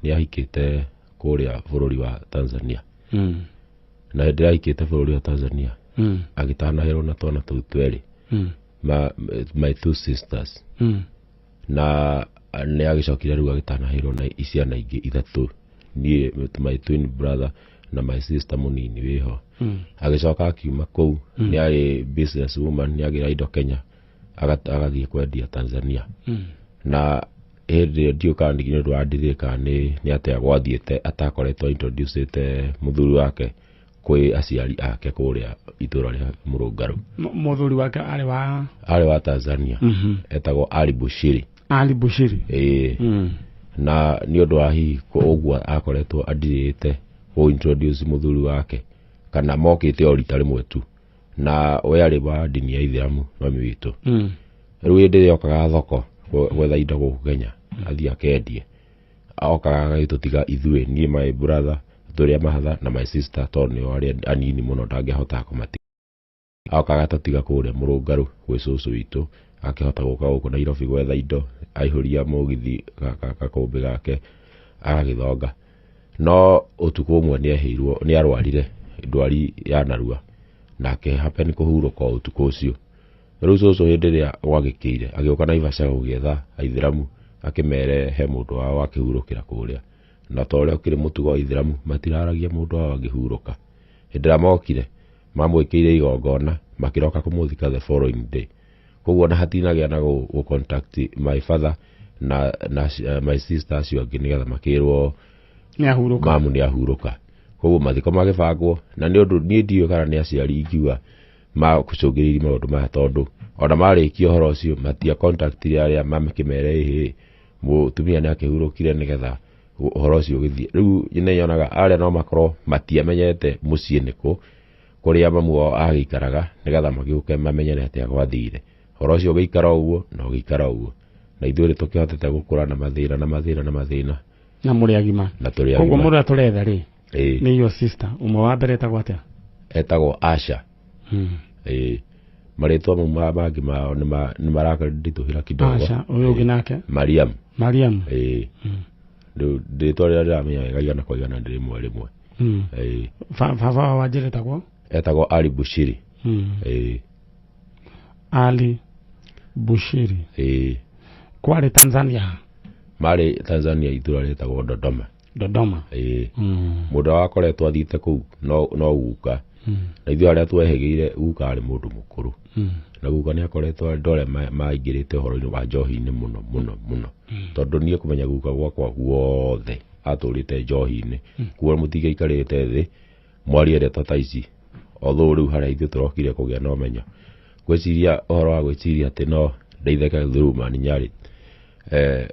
nĩ ahikĩte kũrĩa bũrũri wa Tanzania. Na hĩndĩ ĩrĩa ahikĩte bũrũri wa Tanzania, agĩtanahĩrwo na twana tũu twerĩ. My two sisters. Na nĩ agĩcokire rĩu agĩtanahĩrwo na ciana ingĩ ithatũ, niĩ, my twin brother na my sister mũnini wĩho. Agĩcoka akiuma kũu. Nĩ arĩ business woman, nĩ agĩra indo Kenya, agathiĩ kwendia Tanzania. Na hĩndĩ ĩyo ndiũ kana nĩ ũndũ wa ndithĩ kana nĩ atĩa gwathiĩte atakoretwo introducĩte mũthuri wake kwĩ aciari ake kũrĩa itũũra rĩa Mũrũngarũ. Mũthuri wake arĩ wa? Arĩ wa Tanzania. Etagwo Ali Bushiri. Ali Bushiri. Ĩĩ. Na nĩ ũndũ wa hihi ũguo akoretwo adirĩte kũ introduce mũthuri wake kana mokĩte o rita rĩmwe tu, na we arĩ wa ndini ya Ithĩramu mami witũ. Rĩu hĩndĩ ĩrĩa okaga thoko gwetha indo gũkũ Kenya athiĩ akendie, okaga agagĩtũtiga ithuĩ, niĩ, my brother tũrĩa mahatha na my sister, tondũ nĩo arĩa anini mũno ndangĩhotaga kũmatiga. Okaga agatũtiga kũrĩa Mũrũngarũ gwĩ cũcũ witũ, akĩhota gũka gũkũ Nairobi gwetha indo, aihũria mũgithi gakũmbĩ gake agagĩthonga. No ũtukũ ũmwe nĩ ehĩirwo, nĩ arwarire ndwari ya narua, nake happen kũhurũka o ũtukũ ũcio. Rĩu cũcũ hĩndĩ ĩrĩa gwagĩkĩire agĩũka Naivasha gũgĩetha aithĩramu akĩmere he mũndũ wao akĩhurũkĩra kũrĩa, na ta ũrĩa ũkĩrĩ mũtugo wa aithĩramu matiraragia mũndũ wao angĩhurũka. Hĩndĩ ĩrĩa mokire mamwĩkĩire igongona, makĩroka kũmũthika the following day. Koguo na hatinagĩa na gũ contact my father na my sister acio angĩ nĩgetha makĩrwo nĩ ahurũka, mamu nĩ ahurũka. Koguo mathiko magĩbangwo, na nĩ ũndũ niĩ ndiũĩ kana nĩ aciari ingiuga makũcũngĩrĩirie maũndũ maya, tondũ ona marĩkia ũhoro ũcio matia contact arĩa mamĩkĩmere ĩhĩ mũtumia nĩ akĩhurũkire nĩgetha ũhoro ũcio ũgĩthiĩ. Rĩu nĩ nyonaga arĩa no makorwo matiamenyete mũciĩ nĩkũ kũrĩa mamu wao agĩikaraga nĩgetha magĩũke mamenye nĩ atĩa gwathire. Ũhoro ũcio ũgĩikara ũguo na ũgĩikara ũguo, na ithuĩ nĩ tũkĩhotete gũkũra na mathĩna na mathĩna na mathĩna. Na mũrĩ agima. Na tũrĩ Koguo agima. mũndũ ũrĩa tũretha rĩ, Ĩĩ. nĩ your sister ũmwe wa mbere etagwo atĩa? Etagwo Asha. Ĩĩ. Marĩtwa mau mangĩ mao nĩ marakĩnditũhĩra kidogo. Asha, ũyũ ũngĩ nake? Mariam. Mariam. Ĩĩ. Rĩu rĩtwa rĩrĩa ndĩramenya wega igana kwa igana nĩ rĩmwe rĩmwe. Ĩĩ. Baba wa Wanjĩrĩ etagwo? Etagwo Ali Bushiri. Ĩĩ. Ali Bushiri. Ĩĩ. Kwarĩ Tanzania? Marĩ Tanzania itũũra rĩtagwo Dodoma. Dodoma. Ĩĩ. Mũndũ ũrĩa wakoretwo athiĩte kũu no guka. Na ithuĩ arĩa twehĩgĩire guka arĩ mũndũ mũkũrũ. Na guka nĩ akoretwo andũ arĩa maingĩrĩte ũhoro-inĩ wa njohi-inĩ mũno mũno mũno. Tondũ niĩ kũmenya guka gwakwa guothe atũrĩte njohi-inĩ. Kuo mũtingĩikarĩte thĩ mwarie ndeto ta ici. Although rĩu harĩa ithuĩ tũrokire kũgĩa na ũmenyo. Ngwĩciria ũhoro wa gwĩciria atĩ no ndeithĩke through Mani Nyarĩ.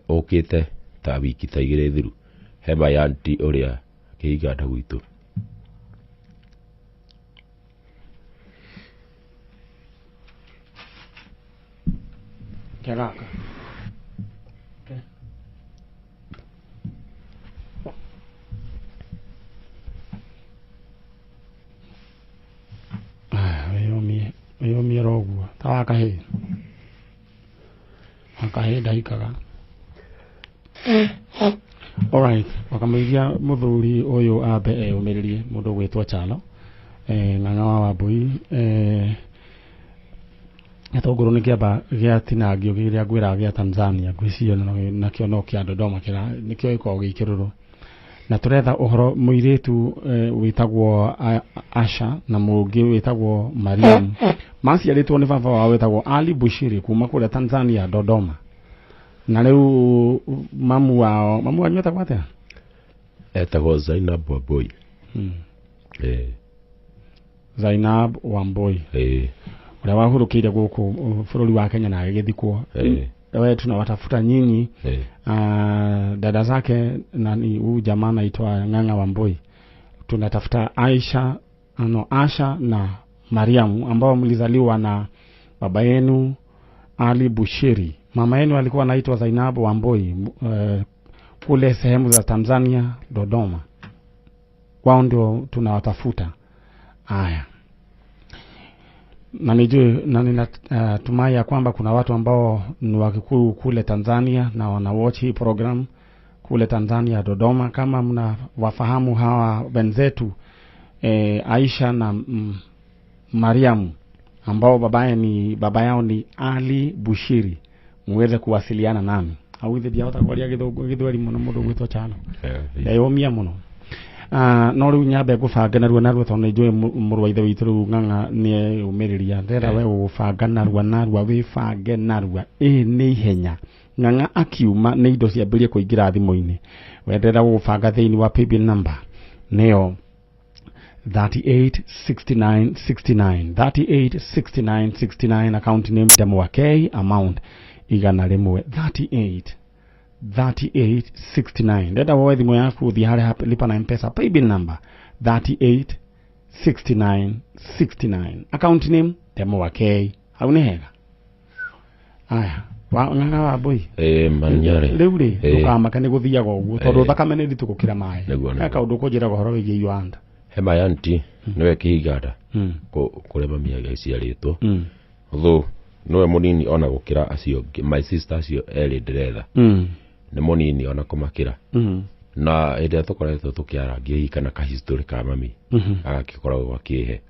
Ũkĩte ta wiki ta igĩrĩ thiru he my auntie ũrĩa kĩhinganda gwitũ. Kegaka. Ta wa kahĩĩ. Wa kahĩĩ ndahikaga. Alright, wakamũiria mũthuri ũyũ ambe eyũmĩrĩrie, mũndũ ũgwĩtwo Chalo, Ng'ang'a wa Wambui, gĩtũngũrũ nĩ kĩamba gĩatinangio kĩrĩa ngwĩraga gĩa Tanzania, ngwĩciria nakĩo no kĩa Dodoma nĩkĩo gĩkoragwo gĩ kĩrũrũ. Na tũretha ũhoro mũirĩtu wĩtagwo Asha na mũngĩ wĩtagwo Mariam, maciarĩtwo nĩ baba wao wĩtagwo Ali Bushiri kuma kũrĩa Tanzania, Dodoma. Na rĩu mamu wao, mamu wanyu etagwo atĩa? Etagwo Zainab Wambui. Zainab Wambui. Ũrĩa wahurũkĩire gũkũ bũrũri wa Kenya na agĩgĩthikwo. We tunawatafuta nyinyi, dada zake nani, huyu jamaa anaitwa Ng'ang'a Wambui. Tunatafuta Aisha, no, Asha na Mariamu ambao mlizaliwa na baba yenu Ali Bushiri. Mama yenu alikuwa anaitwa Zainab Wambui, kule sehemu za Tanzania, Dodoma. Wao ndio tunawatafuta. Aya. Na nijue, na ninatumai ya kwamba kuna watu ambao ni Wakikuyu kule Tanzania na wana watch hii program kule Tanzania, Dodoma. Kama mnawafahamu hawa wenzetu, Aisha na Mariam ambao baba yao ni Ali Bushiri, muweze kuwasiliana nami. Au ithe ndiahota kwaria gĩthweri mũno mũndũ gwĩtwo Chalo. Ndeyũmia mũno. No rĩu nyambe ngũbanga narua narua tondũ nĩ njũĩ mũrũ wa ithe witũ rĩu Ng'ang'a nĩ eyũmĩrĩria. Ndĩrenda we ũgũbanga narua narua, wĩbange narua. Ĩĩ nĩ ihenya. Ng'ang'a akiuma nĩ indo ciambĩrĩrie kũingĩra thimũ-inĩ. We ndĩrenda gũgũbanga thĩinĩ wa paybill number nĩyo 386969, 386969, account name Ndemwa K, amount 100, 38 3869. Ndenda woe thimũ yaku ũthiĩ harĩa lipa na M-Pesa paybill number 386969, account name Ndemwa K. Hau nĩ hega. Aya, Ng'ang'a wa Mbui. Manyare. Rĩu rĩ, ndũkamake, nĩ gũthiaga ũguo tondũ thakame nĩ nditũ gũkĩra maĩ. Nĩguo, He kaũndũ ũkũnjĩraga ũhoro wĩgiĩ Uganda. He my auntie, nĩwe kĩhiganda kũrĩa mami agĩciarĩtwo. Though nĩwe mũnini ona gũkĩra acio angĩ, my sister acio erĩ ndĩretha. Nĩ mũnini ona kũmakĩra. Na hĩndĩ ĩrĩa tũkoretwo tũkĩarangia hihi kana kahistory ka mami, agagĩkoragwo akĩhe.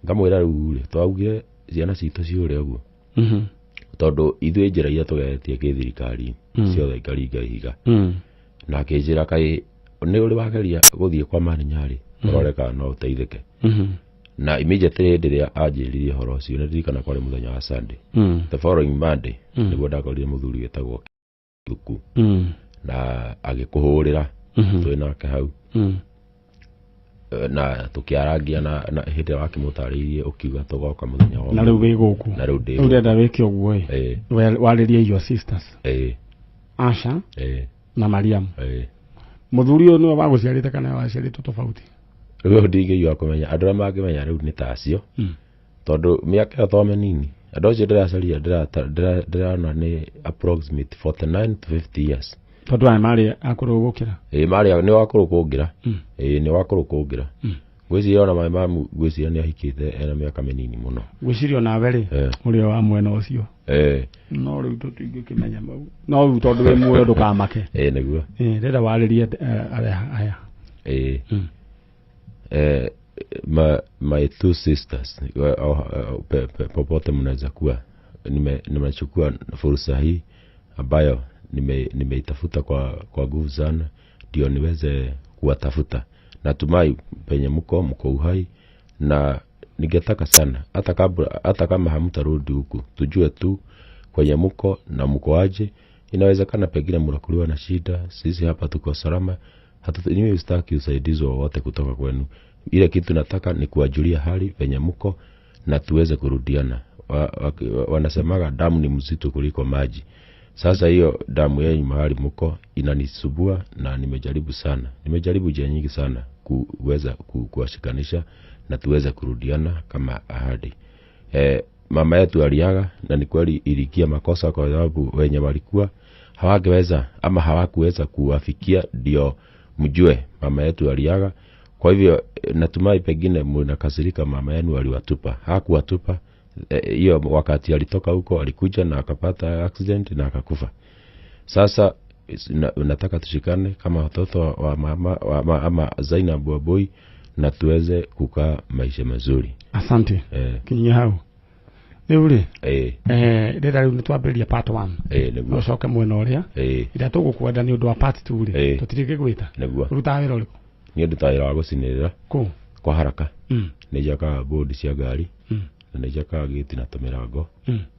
Ngamwĩra rĩu rĩ, twaugire ciana citũ ciũre ũguo. Tondũ ithuĩ njĩra iria tũgeretie gĩthirikari ciothe ikaringa ihiga. Na akĩnjĩra kaĩ nĩ ũrĩ wageria gũthiĩ kwa Maninyarĩ ũrore kana no ũteithĩke. Na immediately hĩndĩ ĩrĩa anjĩririe ũhoro ũcio, nĩ ndirikana kwarĩ mũthenya wa Sunday. The following Monday nĩguo ndakorire mũthuri wĩtagwo Thuku na agĩkũhũrĩra, twĩ nake hau. Na tũkĩarangia na hĩndĩ ĩrĩa wakĩmũtarĩirie ũkiuga tũgoka mũthenya wa Na rĩu wĩ gũkũ. Na rĩu ndĩ Rĩu ndĩrenda wĩke ũguo ĩ. Warĩrie your sisters. Asha na Mariam. Mũthuri ũyũ nĩwe wagũciarĩte kana waciarĩtwo tofauti? Rĩu ndingĩigua kũmenya andũ arĩa mangĩmenya rĩu nĩ ta acio, tondũ mĩaka ĩyo to mĩnini. Andũ acio ndĩracaria ndĩrona nĩ approximate 49 to 50 years. Tondũ aya marĩ akũrũ gũkĩra. Ĩĩ, marĩ nĩ wakũrũ kũngĩra. Ĩĩ, nĩ wakũrũ kũngĩra. Ngwĩciria ona my mamu, ngwĩciria nĩ ahikĩte ena mĩaka mĩnini mũno. Ngwĩciria onawe rĩ, ũrĩ wa mwena ũcio. No rĩu tũtingĩkĩmenya mau. No rĩu tondũ wĩ muoyo ndũkamake. Ĩĩ, nĩguo. Ĩĩ, ndĩrenda warĩrie arĩa aya. Ĩĩ. My two sisters, popote mnaweza kuwa, nimechukua fursa hii ambayo nimeitafuta kwa nguvu sana ndio niweze kuwatafuta. Natumai penye mko, mko uhai, na ningetaka sana hata kama hamtarudi huku, tujue tu kwenye mko na mko aje. Inawezekana pengine mnakuliwa na shida, sisi hapa tuko salama. Mimi sitaki usaidizi wowote kutoka kwenu. Ile kitu nataka ni kuwajulia hali penye mko na tuweze kurudiana. Wanasemaga damu ni mzito kuliko maji. Sasa hiyo damu yenu mahali mko inanisubua, na nimejaribu sana. Nimejaribu njia nyingi sana kuweza kuwashikanisha na tuweze kurudiana kama ahadi. Mama yetu aliaga, na ni kweli ilikia makosa kwa sababu wenye walikuwa hawangeweza ama hawakuweza kuwafikia ndio mjue mama yetu aliaga. Kwa hivyo natumai pengine mnakasirika mama yenu aliwatupa. Hakuwatupa, Hiyo wakati alitoka huko alikuja na akapata accident na akakufa. Sasa nataka tushikane kama watoto wa mama ama Zainab Wambui na tuweze kukaa maisha mazuri. Asante. Kinyia hau. Rĩu rĩ rĩrĩa rĩu nĩtwambĩrĩria part 1. Nĩguo. Ũcoke mwena ũrĩa. Ĩrĩa tũgũkwenda nĩ ũndũ wa part 2 rĩ. Tũtirĩngĩgwĩta. Nĩguo. Ũrutaga wĩra ũrĩkũ? Niĩ ndutaga wĩra wa gũcinĩrĩra. Kũ? Kwa haraka. Nĩ njakaga bodi cia ngari. Na nĩ njakaga gĩti na tũmĩrango.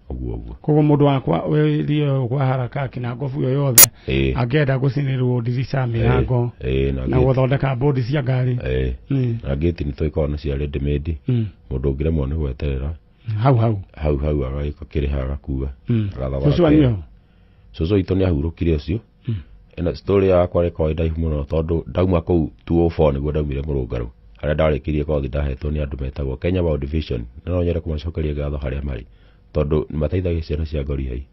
Ũguo ũguo. Koguo mũndũ wakwa wĩrie kwa haraka kina ngobu yo yothe angĩenda gũcinĩrwo ndirica mĩrango na gũthondeka bodi cia ngari. Na gĩti nĩ tũgĩkoragwo na cia ready made. Mũndũ ũngĩremwo nĩ gweterera hau hau hau hau agagĩka kĩrĩha agakua. Cũcũ wanyu eho? Cũcũ witũ nĩ ahurũkire ũcio. Ĩno story yakwa ĩkoragwo ĩ ndaihu mũno tondũ ndauma kũu 204 nĩguo ndaumire mũrũngarũ harĩa ndarĩkirie kothi ndahetwo nĩ andũ metagwo Kenya World Vision, na no nyende kũmacokeria ngatho harĩa marĩ tondũ nĩmateithagia ciana cia ngoriai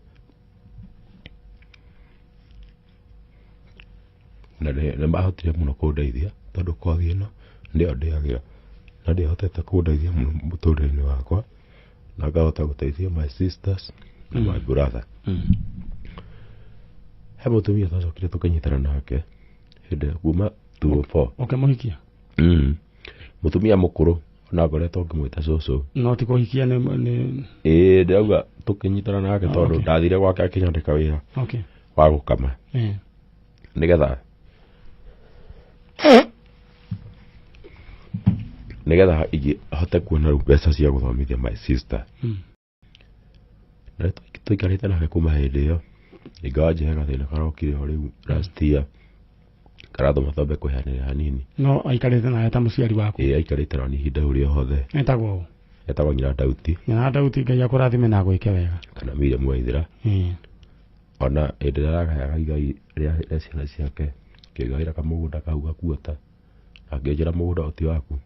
na nĩmahotire mũno kũndeithia tondũ kothi ĩno nĩyo ndĩagĩra na ndĩhotete kũndeithia mũno mũtũrĩre-inĩ wakwa na ngahota gũteithia my sisters na my brother. He mũtumia twacokire tũkĩnyitana nake hĩndĩ kuma 204. Ũkĩmũhikia? Mũtumia mũkũrũ ona ngoretwo ngĩmwĩta cũcũ. No ti kũhikia nĩ Ĩĩ ndĩrauga tũkĩnyitana nake tondũ ndathire gwake akĩnyandĩka wĩra wa gũkama nĩgetha hote kuona rĩu mbeca cia gũthomithia my sister. Na tũikarĩte nake kuma hĩndĩ ĩyo ingawa he gathĩna karokire ho rĩu last year karatũma twambe kweheranĩra hanini. No aikarĩte nawe ta mũciari waku? Ĩĩ aikarĩte nani ihinda rĩu rĩothe. Etagwo ũ? Etagwo Nyina Dauti. Nyina Dauti Ngai akũrathime na agwĩke wega. Kana Miriam Waithera. Ona hĩndĩ ĩrĩa aragayaga igai rĩa ciana ciake kĩgaĩra kamũgũnda kau gakuota akĩnjĩra mũgũnda ũti waku,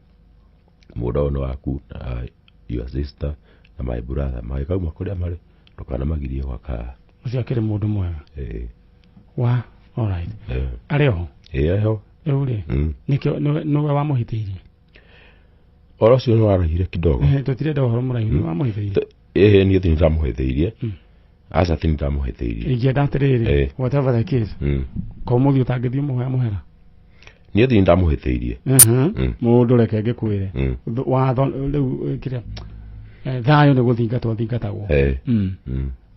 mũgũnda ũyũ nĩ waku na your sister na my brother magĩkauma kũrĩa marĩ ndũkanamagirie gwaka. Ũcio akĩrĩ mũndũ mwega. Wa alright. Arĩ oho? Ĩĩ eho. Rĩu rĩ nĩkĩo nĩwe wamũhĩtĩirie? Ũhoro ũcio nĩ waraihire kidogo. Tũtirenda ũhoro mũraihu, nĩwe wamũhĩtĩirie? Ĩĩ niĩ ti ndamũhĩtĩirie. Aca ti ndamũhĩtĩirie. Ingĩenda atĩrĩrĩ, whatever the case, ko mũthiĩ ũtangĩthiĩ mũhoya mũhera? Niĩ ti ndamũhĩtĩirie. Mũndũ reke ngĩkwĩre watho rĩu kĩrĩa thayũ nĩ gũthingatwo thingatagwo.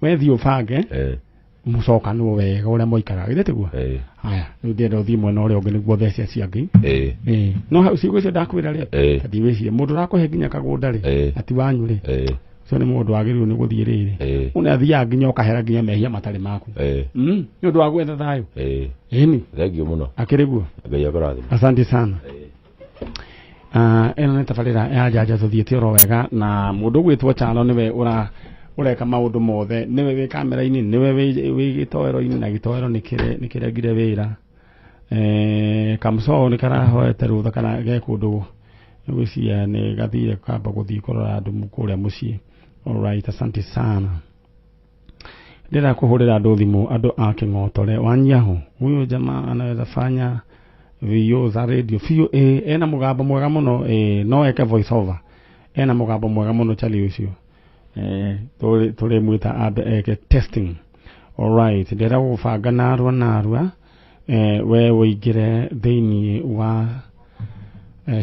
Wethiĩ ũbange mũcokanwo wega ũrĩa moikaraga githĩ tiguo? Haya rĩu ndĩrenda ũthiĩ mwena ũrĩa ũngĩ nĩguo thece acio angĩ. No hau ciugo icio ndakwĩra rĩ athiĩ wĩcirie mũndũ ũrakũhe nginya kagũnda rĩ ati wanyu rĩ ũcio nĩ mũndũ wagĩrĩirwo nĩ gũthiĩ rĩrĩ ũne athiaga nginya ũkahera nginya mehia matarĩ maku nĩ ũndũ wa gwetha thayũ. Ĩni thengiũ mũno. Akĩrĩ guo? Ngai akũrathime. Asante sana. Ĩno nĩ tabarĩra ya Njanja tũthiĩte oro wega na mũndũ ũgwĩtwo Chalo nĩwe ũreka maũndũ mothe, nĩwe wĩ kamera-inĩ, nĩwe wĩ gĩtoero-inĩ na gĩtoero nĩkĩrengire wĩra. Kamũcoo nĩ karahoete rũtha kana ge kũndũ gwĩciria nĩ gathire kamba gũthiĩ kũrora andũ kũrĩa mũciĩ. Alright, asante sana. Ndĩrenda kũhũrĩra andũ thimũ, andũ a Kĩng'otore. Wanyiahu huyo jamaa anaweza fanya VO za radio VO, ena mũgambo mwega mũno, no eke voice over, ena mũgambo mwega mũno Charlie ũcio. Tũrĩ mwĩta ambe eke testing. Alright, ndĩrenda gũbanga narua narua we ũingĩre thĩinĩ wa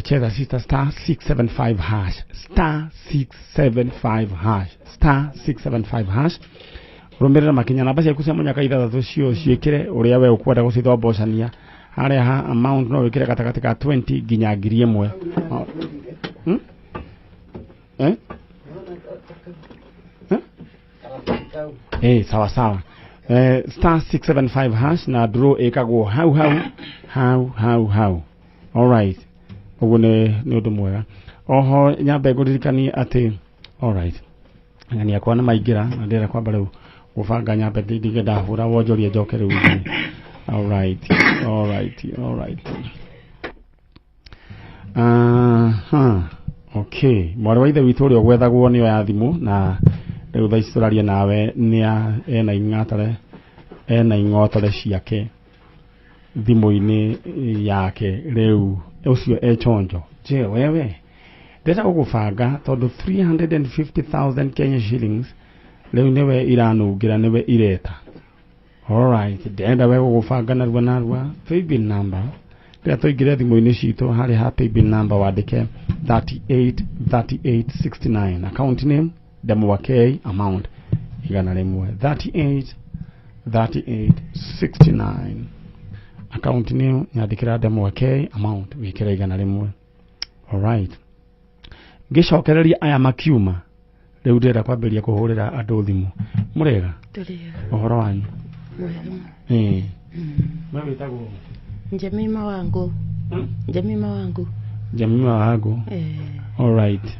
Cheza Sita star 675 hash star 675 hash star 675 hash. Rũmĩrĩra makinya namba ciaku cia mũnyaka ithathatũ cio ciĩkĩre ũrĩa we ũkwenda gũcithombocania. Harĩa ha amount no wĩkĩre gatagatĩ ka 20 nginya 1000. Sawa sawa. Star 675 hash na draw ĩkagwo hau hau hau hau hau. Alright. Ũguo nĩ ũndũ mwega. Oho nyambe ngũririkanie atĩ alright. Ng'ani akwa nĩ maingĩra na ndĩrenda kwamba rĩu gũbanga nyambe ndige ndahũra wonjorie njoke rĩu. Alright. Alright. Alright. Okay. Mwarĩ wa ithe witũ ũrĩa ũgwethagwo nĩyo ya thimũ na rĩu thaa ici tũraria nawe nĩ ena ing'atare ena ing'otore ciake thimũ-inĩ yake rĩu ũcio e chonjo. Je wewe Ndĩrenda gũgũbanga tondũ 350,000 Kenya shillings rĩu nĩwe iranungĩra, nĩwe ireta. Alright, ndĩrenda we gũgũbanga narua narua. Paybill number, rĩrĩa tũingĩre thimũ-inĩ citũ harĩ ha paybill number wandĩke 383869, account name Ndemwa K, amount 100. 383869, account name nyandĩkĩra Ndemwa K, amount wĩkĩre 100. Alright, ngĩcokereria aya makiuma rĩu ndĩrenda kwambĩrĩria kũhũrĩra andũ thimũ. Mũrega? Ũhoro wanyu? Ĩĩ. We wĩtagwo? Njemima wangu. Njemima wangu. Jemima wangu. Alright.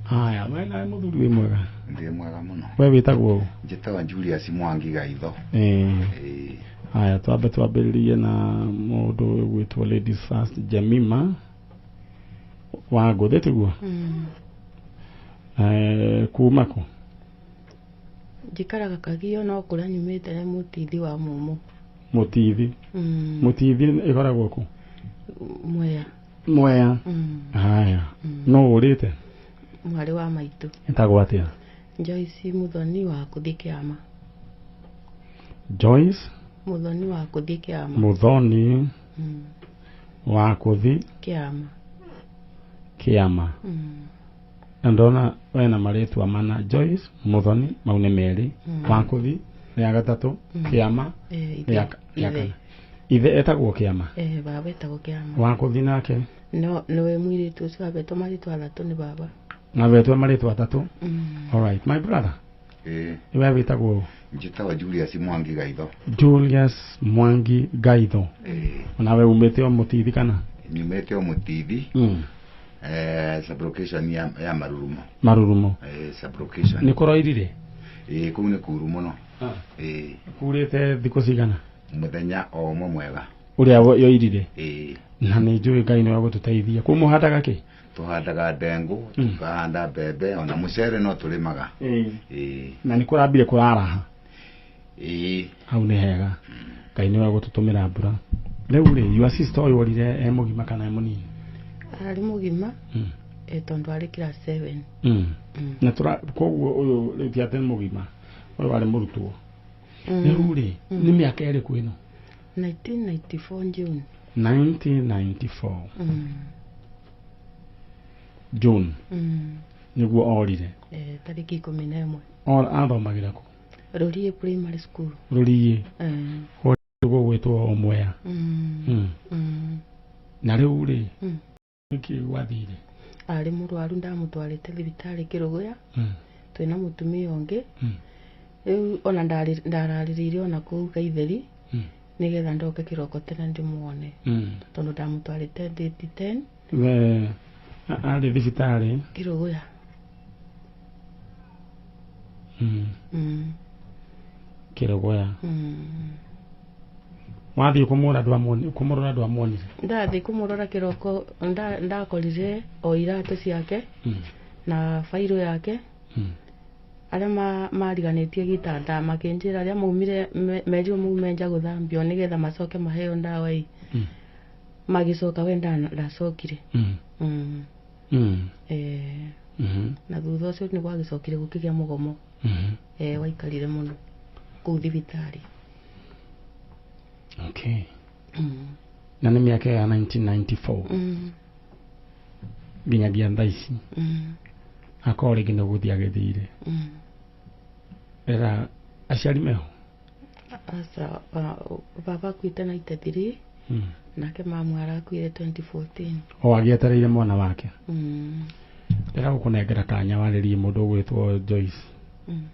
Haya, we nawe mũthuri wĩ mwega? Ndĩ mwega mũno. We wĩtagwo? Njĩtagwo Julius Mwangi Gaitho. Ĩĩ. Haya, twambe twambĩrĩrie na mũndũ ũgwĩtwo ladies first, Jemima Wangũ, thĩ tiguo? Kuma kũ? Njikaraga Kagio no kũrĩa nyumĩte nĩ Mũtithi wa Mũmũ. Mũtithi. Mũtithi ĩkoragwo kũ? Mwea. Mwea. Haya, no ũrĩte? Mwarĩ wa maitũ. Ĩtagwo atĩa? Joyce Muthoni wa kũthiĩ kĩama. Joyce Muthoni wa kũthiĩ kĩama. Muthoni wa kũthi kĩama. Kĩama. Na ndona wena marĩtwa mana, Joyce Muthoni, mau nĩ merĩ, wa kũthi rĩa gatatũ, kĩama rĩa kana. Ithe etagwo Kĩama? Baba etagwo Kĩama. Wa kũthi nake? No, nĩwe mũirĩtu ũcio abetwo marĩtwa atatũ nĩ baba. Na betwo marĩtwa atatũ? Alright, my brother. Ĩĩ. We wĩtagwo? Njĩtagwo Julius Mwangi Gaitho. Julius Mwangi Gaitho. Ĩĩ. Onawe umĩte o Mũtithi kana? Nyumĩte o Mũtithi. Sublocation ya Marurumo. Marurumo. Sublocation. Nĩ kũroirire? Ĩĩ, kũu nĩ kuru mũno. Ĩĩ. Kurĩte thikũ cigana? Mũthenya o ũmwe mwega. Ũrĩa yoirire? Ĩĩ. Na nĩ njũĩ Ngai nĩwe gũtũteithia. Kũu mũhandaga kĩ? Tũhandaga ndengũ, tũkahanda mbembe, ona mũcere no tũrĩmaga. Ĩĩ. Na nĩ kũrambire kũraraha? Ĩĩ. Hau nĩ hega. Ngai nĩwe gũtũtũmĩra mbura. Rĩu rĩ, your sister ũyũ orire e mũgima kana e mũnini? Arĩ mũgima. Tondũ arĩ class 7. Na tũra koguo ũyũ rĩu ti atĩ nĩ mũgima, ũyũ arĩ mũrutwo. Rĩu rĩ, nĩ mĩaka ĩrĩkũ ĩno? 1994 June. 1994 June. Nĩguo orire. Tarĩki 11. Athomagĩra kũ? Rũriĩ Primary School. Rũriĩ. Gũgwĩtwo Mwea. Na rĩu rĩ, nĩkĩ gwathire? Arĩ mũrwaru, ndamũtwarĩte thibitarĩ Kĩrũgũya. Twĩna mũtumia ũngĩ. Rĩu ona ndararĩrĩire ona kũu Gaitheri nĩgetha ndoke kĩroko tene ndĩmuone. Tondũ ndamũtwarĩte date 10. We arĩ thibitarĩ Kĩrũgũya. Kĩrũgũya. Wathiĩ kũmũrora ndwamuonire? Ndathiĩ kũmũrora kĩroko, ndakorire o iratũ ciake na bairũ yake. Arĩa mariganĩtie gĩtanda makĩnjĩra arĩa maumire merirwo maume nja gũthambio nĩgetha macoke maheo ndawa ĩ. Magĩcoka we ndacokire. Na thutha ũcio nĩ gwagĩcokire gũkĩgĩa mũgomo. Waikarire mũno kũu thibitarĩ. Okay. Na nĩ mĩaka ya 1994. Nginyagia thaa ici. Akorwo rĩngĩ nĩ gũthiĩ agĩthire. Era aciari meho? Aca, baba akuĩte 93. Nake mamu arakuire 2014. O agĩetereire mwana wake. Ndĩra gũkũnengera kanya warĩrie mũndũ ũgwĩtwo Joyce.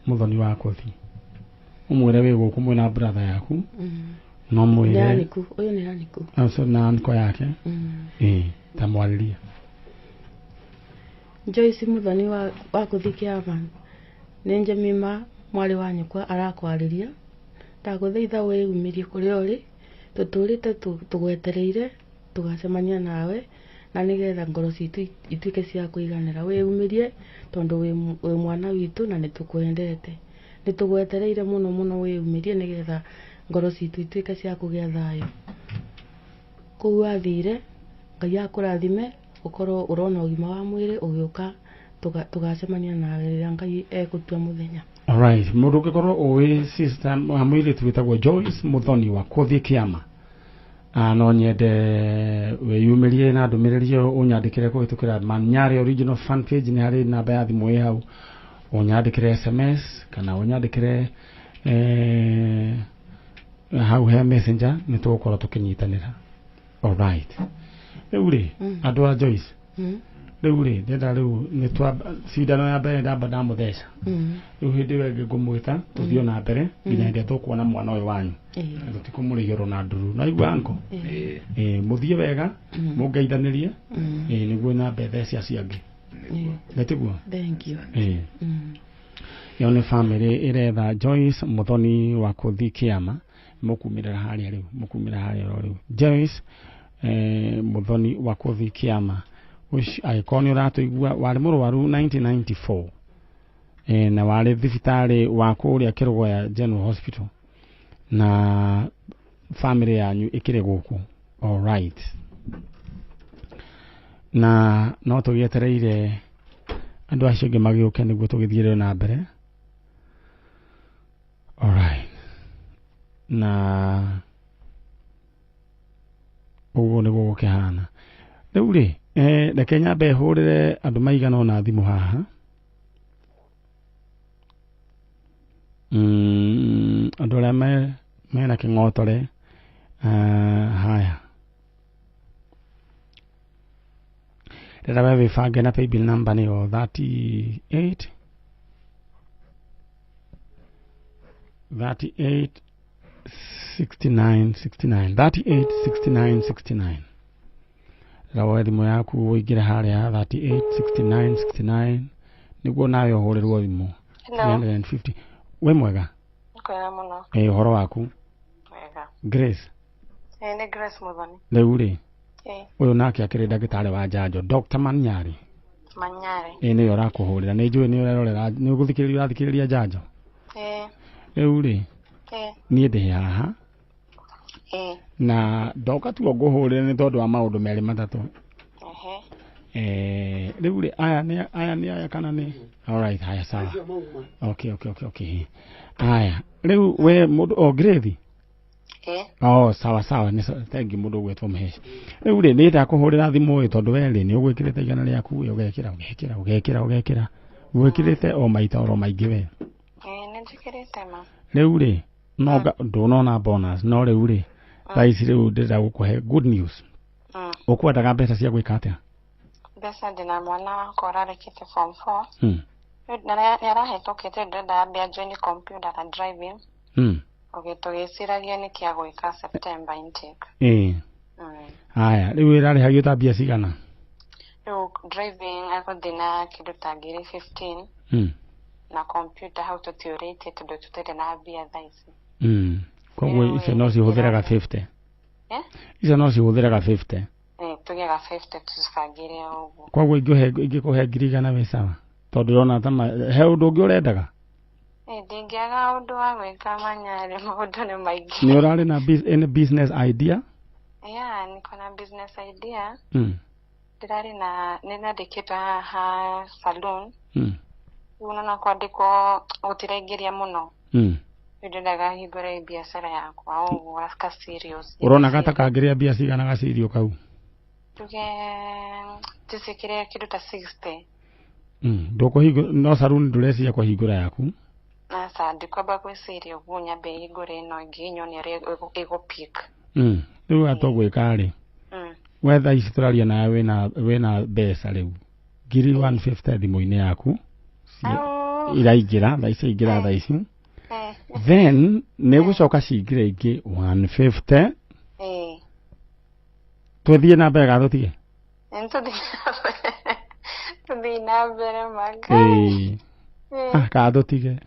Mũthoni wa kũthi. Ũmwĩre wĩ gũkũ mwĩna brother yaku. No mwĩre. Ũyũ nĩ Aniku. Acio na anko yake. Ĩĩ, ta mwarĩrie. Joyce Muthoni wa kũthi kĩama. Nĩ Njemima mwarĩ wa nyũkwa arakwarĩria. Ndagũthaitha wĩyumĩrie kũrĩa ũrĩ. Tũtũrĩte tũgwetereire tũgacemania nawe na nĩgetha ngoro citũ ituĩke cia kũiganĩra. Wĩyumĩrie tondũ wĩ mwana witũ na nĩtũkwendete. Nĩtũgwetereire mũno mũno wĩyumĩrie nĩgetha ngoro citũ ituĩke cia kũgĩa thayũ. Kũu wathire, Ngai akũrathime, Ukorwo urona ugima wa mwiri ugiuka tugacemania nawe rĩrĩa Ngai egũtua mũthenya. Alright, mũndũ ũngĩkorwo ũĩ sister wa mũirĩtu wĩtagwo Joyce Muthoni wa kũthiĩ kĩama, no nyende wĩyumĩrie na ndũmĩrĩri ĩyo ũnyandĩkĩre kũhĩtũkĩra Manyari original fan page, nĩ harĩ namba ya thimũ ĩ hau, ũnyandĩkĩre SMS kana ũnyandĩkĩre hau he messenger, nĩ tũgũkorwo tũkĩnyitanĩra. Alright, rĩu rĩ andũ a Joyce, rĩu rĩ ndenda rĩu nĩ twa cindano ya mbere ndamba ndamũtheca, rĩu hĩndĩ ĩyo ĩngĩ ngũmwĩta tũthiĩ na mbere nginya hĩndĩ ĩrĩa tũkuona mwana ũyũ wanyu, tũtikũmũrĩhĩrwo na nduru naigua anko. Mũthiĩ wega, mũngeithanĩrie nĩguo nyambe thece acio angĩ, nĩtiguo? Thank you. Ĩyo nĩ family ĩretha Joyce Muthoni wa kũthiĩ kĩama, mũkumĩrĩra harĩa rĩu, mũkumĩrĩra harĩa oro rĩu Joyce Muthoni wa kũthiĩ kĩama, angĩkorwo nĩ ũratũigua, warĩ mũrwaru 1994 na warĩ thibitarĩ wa kũrĩa Kĩrũgoya General Hospital, na family yanyu ĩkĩrĩ gũkũ. Alright, na no tũgĩetereire andũ acio angĩ magĩũke nĩguo tũgĩthiĩ na mbere. Alright, na ũguo nĩguo gũkĩhana. Rĩu rĩ reke nyambe hũrĩre andũ maigana ũna thimũ haha. Andũ arĩa mena kĩng'otore, haya rĩrĩa we wĩbange na paybill number nĩyo 38 38 69 69 38 69 69. Rĩrĩa woe thimũ yaku ũingĩre harĩa 38 69 69 nĩguo nawe ũhũrĩrwo thimũ. 350. Wĩ mwega? Kwega mũno. Ũhoro waku? Wega. Grace. Nĩ Grace Muthoni. Rĩu rĩ ũyũ nake akĩrĩ ndagĩtarĩ wa njanjo Dr. Manyari. Manyari. Nĩwe ũrakũhũrĩra, nĩ njũĩ nĩ ũrerorera, nĩ ũgũthikĩrĩria ũrathikĩrĩria njanjo. Rĩu rĩ niĩ ndĩ haha na ndoka tu ngũhũrĩre nĩ tondũ wa maũndũ merĩ matatũ. Rĩu rĩ aya nĩ aya kana nĩ alright, haya sawa, okay okay okay okay. Aya rĩu we mũndũ o Grace. Oh sawa sawa, nĩ thank you mũndũ ũgwĩtwo Mũheci. Rĩu rĩ nĩ ndakũhũrĩra thimũ ĩ tondũ we rĩ nĩ ũgwĩkĩrĩte igana rĩaku, ũgekĩra ũgekĩra ũgekĩra ũgekĩra, gwĩkĩrĩte o maita oro maingĩ we. Nĩ njĩkĩrĩte ma. Rĩu rĩ no ndũnona bonus, no rĩu rĩ thaa ici rĩu ndĩrenda gũkũhe good news. Ũkwendaga mbeca cia gwĩka atĩa? Mbeca ndĩna mwana wakwa ũrarĩkĩte form 4. Na nĩ arahĩtũkĩte, ndĩrenda ambe ajoin computer na driving. Tũgĩciragia nĩ kĩa gwĩka September intake. Haya rĩu ĩrarĩhagio ta mbia cigana? Rĩu driving agũthiĩ na kĩndũ ta ngiri 15 na computer hau tũtiũrĩtie tondũ tũtirĩ na mbia thaa ici. Koguo icio no cihũthĩraga 50. Icio no cihũthĩraga 50. Tũgĩaga 50 tũcibangĩre ũguo. Koguo ingĩkũhe ngiri igana wĩ sawa, tondũ ndĩrona ta he ũndũ ũngĩ ũrendaga? Ndingĩaga ũndũ wa gwĩka Manyarĩ, maũndũ nĩ maingĩ. Nĩ ũrarĩ na any business idea? Yeah, niko na business idea. Ndĩrarĩ na nĩ nandĩkĩtwo haha saloon. Rĩu nona kwandĩkwo gũtiraingĩria mũno. Rĩu ndĩrendaga hingũre biacara yakwa ũguo ka serious. Ũrona gata kangĩrĩa mbia cigana gacirio kau? Tuge tũcikĩre kĩndũ ta 60. Ndũkũhingũra no saloon ndũreciria kũhingũra yaku? Aca, ndikwamba gwĩciria ũguo, nyambe hingũre ĩno ĩngĩ nyone ũrĩa ĩgũ-pick. Rĩu atũgwĩka rĩ, we thaa ici tũraria nawe wĩna mbeca rĩu ngiri 150 thimũ-inĩ yaku iraingĩra thaa ici, ingĩra thaa ici, then nĩ gũcoka cingĩre ingĩ 150. Tũthiĩ na mbere kana tũtige? Tũthiĩ na mbere Manga. Kana tũtige?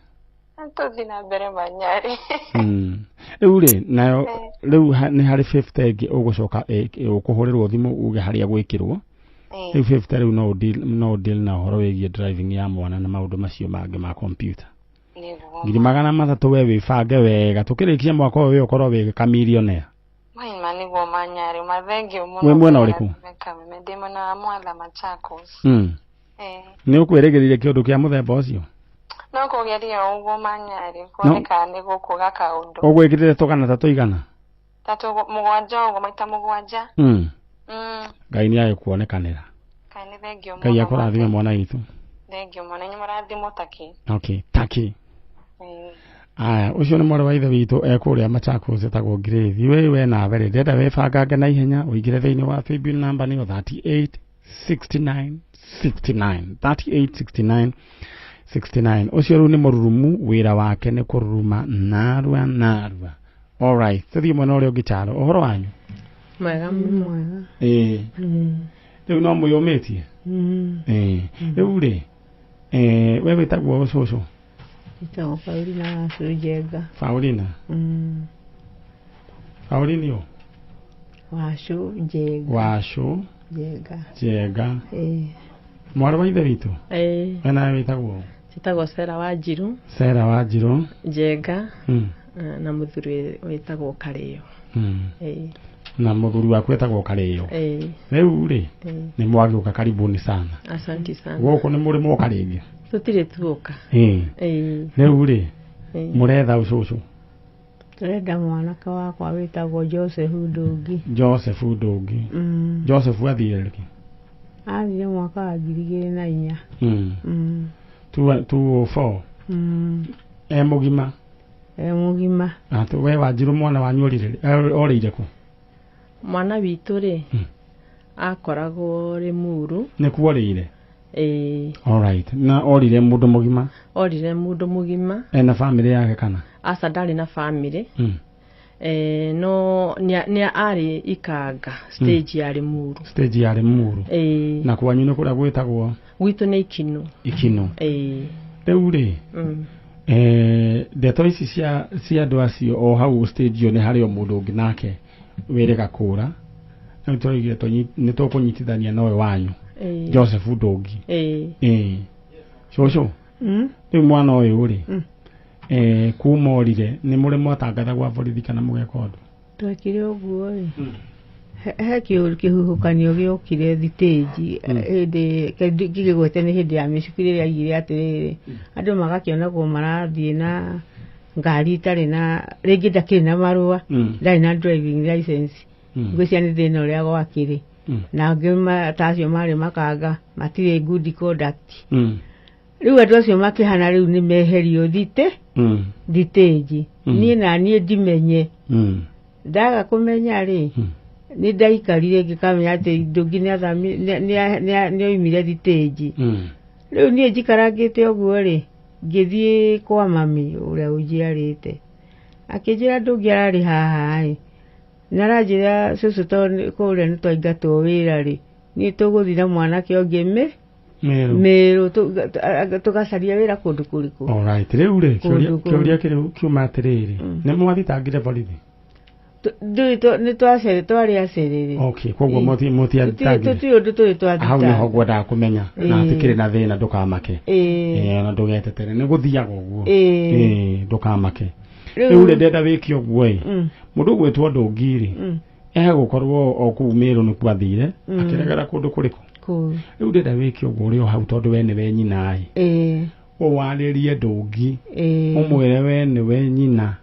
Tũthiĩ na mbere Manyarĩ. Rĩu rĩ nayo rĩu nĩ harĩ 50 ĩngĩ ũgũcoka ũkũhũrĩrwo thimũ uge harĩa gwĩkĩrwo. Rĩu 50 rĩu no deal na ũhoro wĩgiĩ driving ya mwana na maũndũ macio mangĩ ma computer. 300,000 we wĩbange wega, tũkĩrĩkia mwaka ũyũ ũkorwo wĩ kamillionaire. Maima nĩguo Manyarĩ, mathengio mũno. Wĩ mwena ũrĩkũ? Ndĩ mwena wa Mwala Machakos. Nĩ ũkwĩrĩgĩrĩire kĩũndũ kĩa mũthemba ũcio? No kũgeria ũguo manyarĩ kuoneka nĩ gũkũga kaũndũ. Ũgwĩkĩrĩte tũgana ta tũigana? Ta mũgwanja ũguo, maita mũgwanja. Ngai nĩ agĩkuonekanĩra. Ngai nĩ thengio mũno. Ngai akũrathime mwana witũ. Thengio mũno, inyuĩ mũrathimwo takĩ. Okay, takĩ. Aya, ũcio nĩ mwarĩ wa ithe witũ ekũrĩa Machakos etagwo Grace. We nawe rĩ, ndĩrenda wĩbangange na ihenya ũingĩre thĩinĩ wa paybill number nĩyo 38 69 69 38 69 69. Ũcio rĩu nĩ mũrurumu, wĩra wake nĩ kũruruma narua narua. Alright, tũthiĩ mwena ũrĩa ũngĩ Charo. Ũhoro wanyu? Mwega mũno. Ĩĩ. Rĩu no mwĩyũmĩtie? Rĩu rĩ, we wĩtagwo ũcũcũ? Njĩtagwo Paulina Wacũ Njenga. Paulina? Paulina ũ? Wacũ Njenga. Wacũ Njenga. Njenga. Mwarĩ wa ithe witũ? Ĩĩ. We nawe wĩtagwo? Njĩtagwo Sera Wanjiru. Sera Wanjiru. Njenga. Na mũthuri wĩtagwo Karĩo. Na mũthuri waku wĩtagwo Karĩo. Rĩu rĩ, nĩ mwagĩũka karibuni sana. Asante sana. Gũkũ nĩ mũrĩ mwoka rĩngĩ? Tũtirĩ tuoka. Rĩu rĩ, mũretha ũcũcũ? Tũrenda mwanake wakwa wĩtagwo Joseph Ndũngi. Joseph Ndũngi. Joseph athire rĩ? Athire mwaka wa 2004. 2004. E mũgima? E mũgima. We Wanjiru mwana wanyu orĩire kũ? Mwana witũ rĩ, akoragwo Rĩmuru. Nĩkuo orĩire? Ĩĩ. Alright. Na orire mũndũ mũgima? Orire mũndũ mũgima. Ena bamĩrĩ yake kana? Aca, ndarĩ na bamĩrĩ. No nĩ arĩ Ikanga stage ya Rĩmuru. Stage ya Rĩmuru. Ĩĩ. Na kwanyu nĩ kũrĩa gwĩtagwo? Gwitũ nĩ Ikinu. Ikinu. Ĩĩ. Rĩu rĩ, ndeto ici cia andũ acio o hau stage ĩyo nĩ harĩ o mũndũ ũngĩ nake wĩrĩga kũra. Rĩu tũraigire nĩ tũkũnyitithania na ũyũ wanyu. Joseph Ndũngi. Ĩĩ. Cũcũ. Rĩu mwana ũyũ rĩ, kuma orire nĩ mũrĩ mwatangatha gwa borithi kana mũgeka ũndũ? Twekire ũguo rĩ, he kĩhuhũkanio gĩokire thitĩnji hĩndĩ ngĩgĩgwete nĩ hĩndĩ ya mĩcuki rĩrĩa aigire atĩrĩrĩ, andũ magakĩonagwo marathiĩ na ngari itarĩ na rĩngĩ ndakĩrĩ na marũa, ndarĩ na driving license. Ngwĩciria nĩ thĩna ũrĩa gwakĩrĩ. Na angĩ ta acio marĩ makanga matirĩ good conduct. Rĩu andũ acio makĩhana rĩu nĩ meherio thitĩnji. Niĩ na niĩ ndimenye. Ndaga kũmenya rĩ, nĩ ndaikarire ngĩkamenya atĩ Ndũngi nĩ oimire thitĩnji. Rĩu niĩ njikarangĩte ũguo rĩ, ngĩthiĩ kwa mami ũrĩa ũnjiarĩte. Akĩnjĩra Ndũngi ararĩ haha ĩ, na aranjĩra cũcũ tondũ kũrĩa nĩ twaingatwo wĩra rĩ, niĩ tũgũthiĩ na mwanake ũngĩ Mĩrũ tũgacaria wĩra kũndũ kũrĩkũ. Alright, rĩu rĩ, kĩũria kĩrĩ kiuma atĩrĩrĩ, nĩ mwathitangire borithi? Nĩ twarĩ acerere. Okay, koguo mũtiathitangire. Tũtirĩ ũndũ tũrĩ twathitanga. Hau nĩho ngwendaga kũmenya na hatikĩrĩ na thĩna, ndũkamake. Na ndũgetetere, nĩ gũthiaga ũguo. Ndũkamake. Rĩu rĩ, ndĩrenda wĩke ũguo ĩ, mũndũ ũgwĩtwo Ndũngi rĩ, egũkorwo o kũu Mĩrũ nĩkuo athire, akĩregera kũndũ kũrĩkũ? Rĩu ndĩrenda wĩke ũguo ũrĩ o hau tondũ we nĩwe nyina ĩ. Ũwarĩrie Ndũngi, ũmwĩre we nĩwe nyina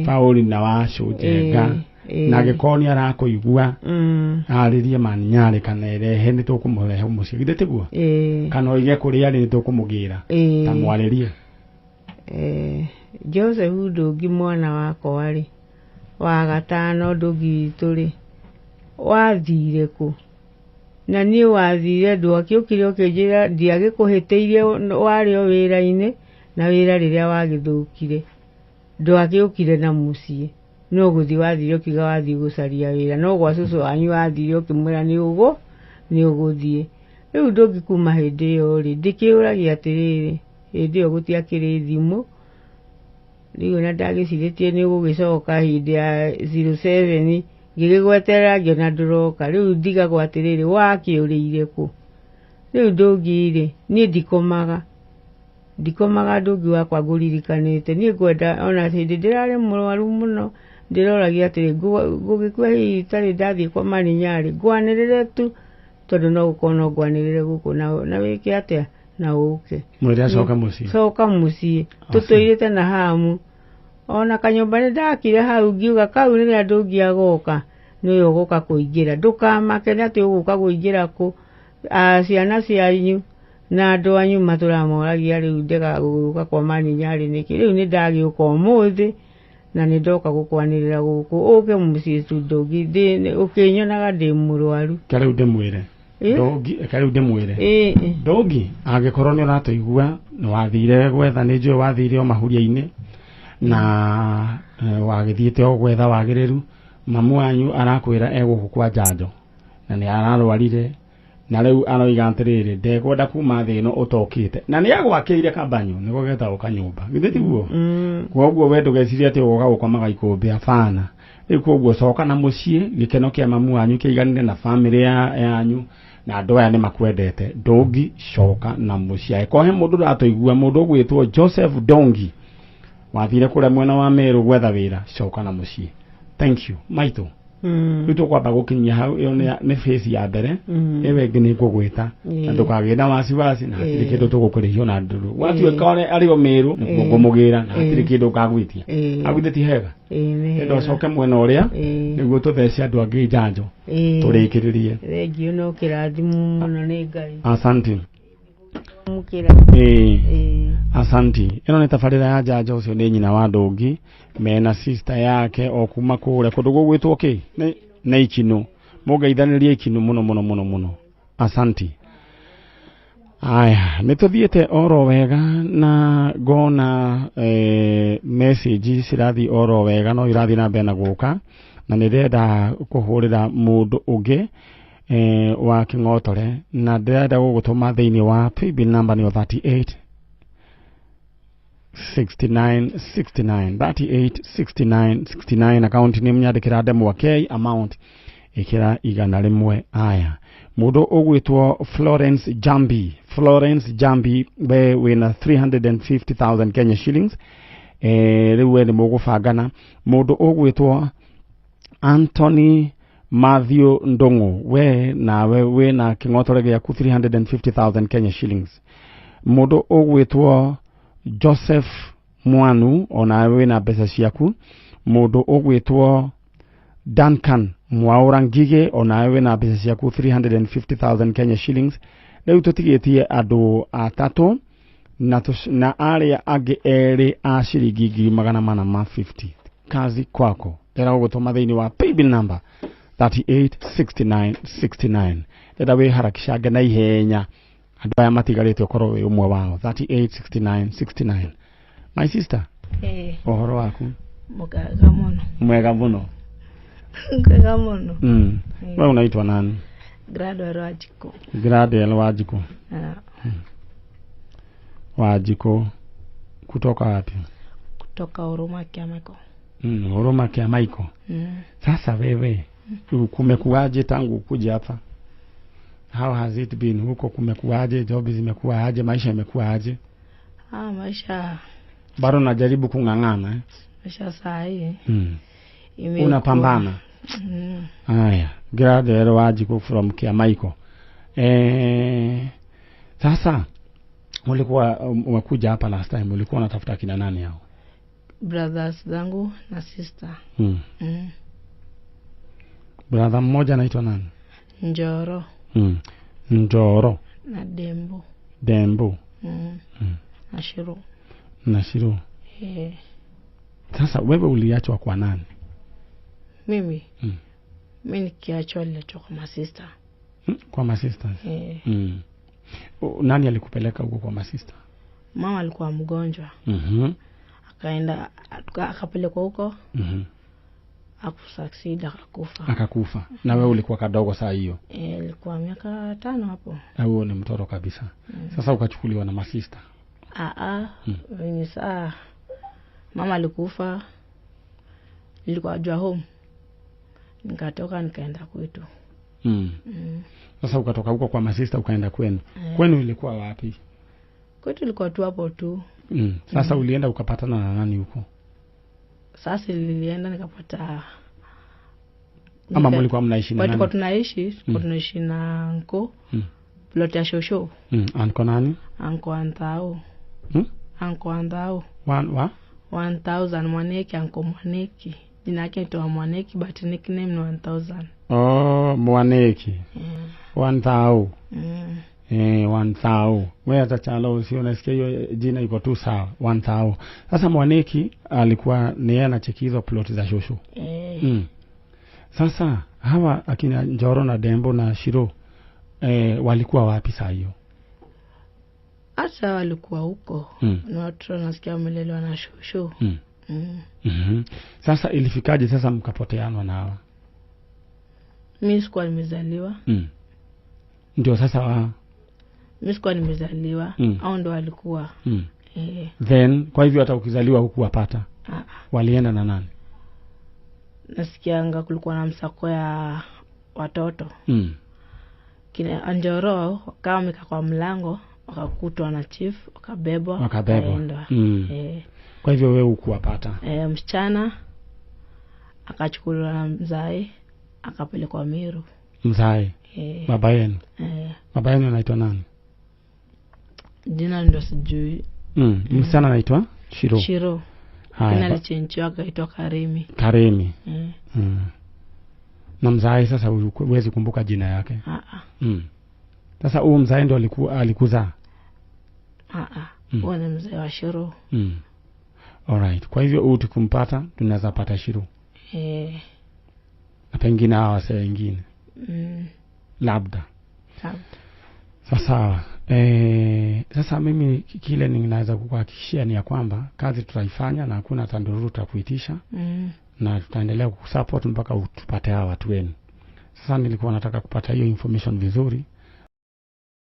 Paulina Wacũ Njenga, na angĩkorwo nĩ arakũigua arĩrie Manyarĩ kana erehe nĩ tũkũmũrehe mũciĩ, githĩ tiguo? Kana oige kũrĩa arĩ nĩ tũkũmũgĩra, ta mwarĩrie. Joseph Ndũngi mwana wakwa rĩ, wa gatano Ndũngi witũ rĩ, wathire kũ? Na niĩ wathire ndwakĩũkire ũkĩnjĩra ndiagĩkũhĩtĩirie, warĩ o wĩra-inĩ na wĩra rĩrĩa wagĩthũkire ndwagĩũkire na mũciĩ, no gũthiĩ wathire ũkiuga wathiĩ gũcaria wĩra, no gwa cũcũ wanyu wathire ũkĩmwĩra nĩ ũgũthiĩ. Rĩu Ndũngi kuma hĩndĩ ĩyo rĩ, ndĩkĩũragia atĩrĩrĩ, hĩndĩ ĩyo gũtiakĩrĩ thimũ, rĩu ona ndagĩcirĩtie nĩ ũgũgĩcoka hĩndĩ ya 07 ngĩgĩgweterera ngĩona ndũroka. Rĩu ndigagwo atĩrĩrĩ, wakĩũrĩire kũ? Rĩu Ndũngi rĩ, niĩ ndikomaga Ndũngi wakwa ngũririkanĩte. Niĩ ngwenda ona hĩndĩ ndĩrarĩ mũrwaru mũno ndĩroragia atĩrĩ, ngũgĩkua hihi itarĩ ndathiĩ kwa Maninyarĩ, ngwanĩrĩre tu Tondu no gukorwo no ngwanĩrĩre gũkũ na wĩke atĩa na ũke. Mwĩre acoke mũciĩ. Coka mũciĩ. Tũtũirĩte na hamu. Ona kanyũmba nĩ ndakire hau ngiuga kau rĩrĩa Ndũngi agoka nĩwe ũgũka kũingĩra. Ndũkamake nĩ atĩ ũgũka kũingĩra kũ. Ciana cianyu na andũ anyu matũramoragia rĩu ndega gũka kwa Maninyarĩ nĩkĩ. Rĩu nĩ ndagĩũka ũmũthĩ na nĩ ndoka gũkwanĩrĩra gũkũ ũke mũciĩ tu Ndũngi ũkĩnyonaga ndĩ mũrwaru. Rĩu ndĩmwĩre. Ndũngi rĩu ndĩmwĩre. Ndũngi angĩkorwo nĩ ũratũigua nĩ wathire gwetha nĩ njũĩ wathire o mahuria-inĩ na wagĩthiĩte o gwetha wagĩrĩru mamu wanyu arakwĩra egũkũ kwa njanjo na nĩ ararwarire na rĩu aroiga atĩrĩrĩ ndekwenda kuma thĩ ĩno ũtokĩte na nĩ agwakĩire kambanyo nĩko getagwo kanyũmba githĩ tiguo? Koguo we ndũgecirie atĩ ũgoka gũkomaga ikũmbĩ abana. Rĩu koguo coka na mũciĩ gĩkeno kĩa mamu wanyu kĩiganĩre na bamĩrĩ yanyu na andũ aya nĩ makwendete. Ndũngi coka na mũciĩ. Angĩkorwo he mũndũ ũratũigua mũndũ ũgwĩtwo Joseph Ndongi wathire kũrĩa mwena wa Meru gwetha wĩra coka na mũciĩ. Thank you maitũ. Rĩu tũkwamba gũkinyia hau ĩyo nĩ phase ya mbere ĩyo ĩngĩ nĩ ngũgwĩta na ndũkagĩe na wasiwasi na hatirĩ kĩndũ tũgũkũrĩhio na ndũrũ watuĩka arĩ o Meru nĩkuo ngũmũgĩra na hatirĩ kĩndũ ũkagwĩtia. Agwĩte ti hega enda ũcoke mwena ũrĩa nĩguo tũthece andũ angĩ njanjo tũrĩkĩrĩrie. Thengiũ no kĩrathimo mũno nĩ Ngai. Asante. Asanti. Ĩno nĩ tabarĩra ya njanjo ũcio nĩ nyina wa Ndũngi mena sister yake o kuma kũrĩa kũndũ gũgwĩtwo kĩ nĩ Ikinũ. Mũngeithanĩrie Ikinũ mũno mũno mũno mũno. Asanti. Aya nĩ tũthiĩte oro wega na ngona message cirathiĩ oro wega no irathiĩ na mbere na gũka na nĩ ndĩrenda kũhũrĩra mũndũ ũngĩ wa Kĩng'otore na ndĩrenda gũgũtũma thĩinĩ wa paybill number nĩyo 38 69 69 38 69 69 account nĩ myandĩkĩra ndemwa K amount ĩkĩra 100. Aya mũndũ ũgwĩtwo Florence Jambi. Florence Jambi we wĩna 350,000 Kenya shillings. Rĩu we nĩ mũgũbangana. Mũndũ ũgwĩtwo Anthony Matthew Ndong'o we nawe wĩna kĩng'otore gĩaku 350,000 Kenya shillings. Mũndũ ũgwĩtwo Joseph Mwanu onawe wĩna mbeca ciaku. Mũndũ ũgwĩtwo Duncan Mwaura Ngige onawe wĩna mbeca ciaku 350,000 Kenya shillings. Rĩu tũtigĩtie andũ atatũ na arĩa angĩ erĩ a ciringi 450. Kazi kwako. Ndĩrenda gũgũtũma thĩinĩ wa paybill number 38 69 69. Ndĩrenda wĩharakishange na ihenya andũ aya matigarĩte ũkorwo wĩ ũmwe wao. 38 69 69. My sister, ũhoro waku? Mwega mũno. Mwega mũno. Mwega mũno. Wewe unaitwa nani? Gladwell Wanjikũ. Gladwell Wanjikũ. Wanjikũ kutoka wapi? Kutoka Huruma Kiamaiko. Huruma Kiamaiko. Sasa wewe kumekuwaje tangu kuja hapa? How has it been huko? Kumekuwaje? Job zimekuwa aje? Maisha yamekuwa aje? Maisha bado najaribu kung'ang'ana eh? Maisha saa hii unapambana. Haya, Gladwell Wanjikũ from Kiamaiko. Sasa ulikuwa umekuja hapa last time, ulikuwa unatafuta kina nani hao? Brothers zangu na sister. Brother mmoja anaitwa nani? Njoro. Njoro na Dembo. Dembo. Na Shiro. Na Shiro. Sasa wewe uliachwa kwa nani? Mimi? Mimi nikiachwa niliachwa kwa masista. Kwa masista? Nani alikupeleka huko kwa masista? Mama alikuwa mgonjwa. Akaenda akapelekwa huko. Akusucceed akakufa. Akakufa. Na wewe ulikuwa kadogo saa hiyo? Ilikuwa miaka 5 hapo. Na wewe ni mtoto kabisa. Sasa ukachukuliwa na masista? Mimi saa mama alikufa nilikuwa jua home. Nikatoka nikaenda kwetu. Sasa ukatoka huko kwa masista ukaenda kwenu. Kwenu ilikuwa wapi? Kwetu ilikuwa tu hapo tu. Sasa ulienda ukapatana na nani huko? Sasa nilienda nikapata Ama mlikuwa mnaishi na nani? Tulikuwa tunaishi, tulikuwa tunaishi na anko. Plot ya shosho. Anko nani? Anko Anthao. Anko Anthao. 1000 Mwaneki, anko Mwaneki. Jina yake ni Mwaneki but nickname ni 1000. Oh, Mwaneki. 1000. 1000. Wewe hata chalo usio nasikia hiyo jina iko tu sawa. 1000. Sasa Mwaneki alikuwa ni yeye anacheki hizo plot za shosho. Sasa hawa akina Njoro na Dembo na Shiro walikuwa wapi saa hiyo? Hata walikuwa huko. Na watu nasikia wamelelewa na shosho. Sasa ilifikaje sasa mkapoteanwa na hawa? Mimi sikuwa nimezaliwa. Ndio sasa mimi sikuwa nimezaliwa. Hao ndio walikuwa. Then kwa hivyo hata ukizaliwa hukuwapata. Walienda na nani? Nasikianga kulikuwa na msako ya watoto. Kina Njoro kama wamekaa kwa mlango wakakutwa na chief wakabebwa wakaenda. Kwa hivyo wewe hukuwapata. Msichana akachukuliwa na mzae akapelekwa Meru. Mzae? Baba yenu? Baba yenu anaitwa nani? Jina ndio sijui. Msichana anaitwa Shiro. Shiro. Jina alichenjiwa akaitwa Karimi. Karimi. Na mzae sasa huwezi kumbuka jina yake. Sasa huyu mzae ndio alikuzaa? Huyo ni mzee wa Shiro. Alright. Kwa hivyo huyu tukimpata tunaweza pata Shiro. Na pengine hawa wasee wengine. Labda. Sasa sasa mimi kile ninaweza kukuhakikishia ni ya kwamba kazi tutaifanya na hakuna tandururu tutakuitisha. Na tutaendelea kukusupport mpaka tupate hawa watu wenu. Sasa nilikuwa nataka kupata hiyo information vizuri.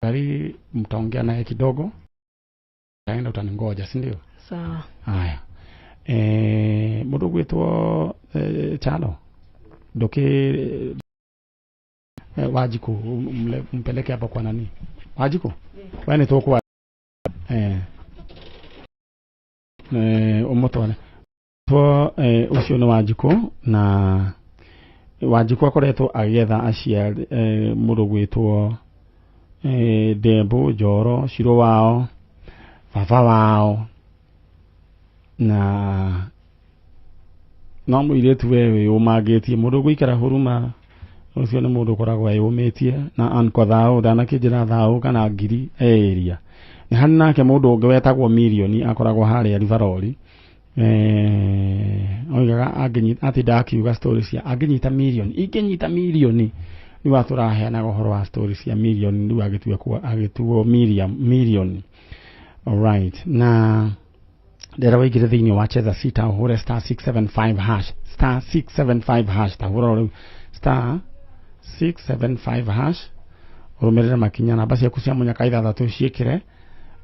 Gari mtaongea naye kidogo. Utaenda utaningoja, si ndio? Sawa. Haya. Mundu gwitwo Chalo. Doke Wajiku mpeleke hapa kwa nani? Wajiku? Wewe ni toko umutware. To ucio ni Wajiku na Wajiku akoretwo agietha aciari mundu gwitwo Dembo, Njoro, Shiro wao, baba wao na no mũirĩtu we wĩyũmangĩtie mũndũ gũikara huruma ũcio nĩ mũndũ ũkoragwo eyũmĩtie na anko thao ndanakĩnjĩra thao kana ngiri area nĩ harĩ nake mũndũ ũngĩ wetagwo Mirioni akoragwo harĩa Rivaroli oigaga angĩnyita atinda akiuga story cia angĩnyita mirioni ingĩnyita mirioni rĩu atũraheanaga ũhoro wa story cia mirioni rĩu agĩtuo Miriam Mirioni. Alright, na ndera waigire thĩinĩ wa Cheza Sita ũhũre star 675 hash star 675 hash tahũra rĩu star 675 hash ũrũmĩrĩre makinya namba ciaku cia mũnyaka ithathatũ ciĩkĩre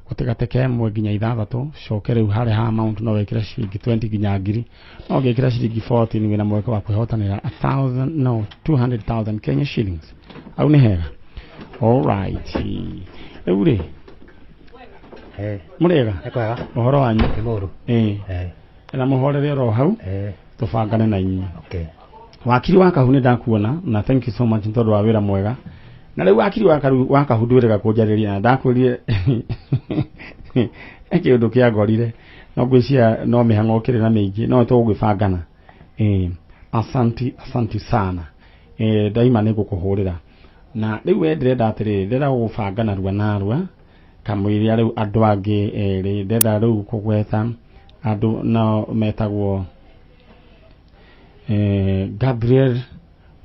gũtigateke ĩmwe nginya ithathatũ coke rĩu harĩa ha amount no wĩkĩre ciringi 20 nginya ngiri no ũngĩkĩra ciringi 40 wĩna mweke wa kwĩhotanĩra 1000 no 200,000 Kenya shillings au nĩ hega. Alright, rĩu rĩ mũrĩega ũhoro wanyu nĩ mũru na mũhorere oro hau tũbangane na inyuĩ. Wakiri wa Kahu nĩ ndakuona na thank you so much tondũ wa wĩra mwega na rĩu wakiri wa Kahu ndwĩrĩga kũnjarĩria na ndakwĩrire kĩũndũ kĩangorire no ngwĩciria no mĩhang'o ũkĩrĩ na mĩingĩ no tũgũgĩbangana. Asanti asanti sana. Ndaima nĩ ngũkũhũrĩra na rĩu we ndĩrenda atĩrĩrĩ ndĩrenda gũgũbanga narua narua kamũiria rĩu andũ angĩ erĩ ndĩrenda rĩu kũgweta andũ nao metagwo Gabriel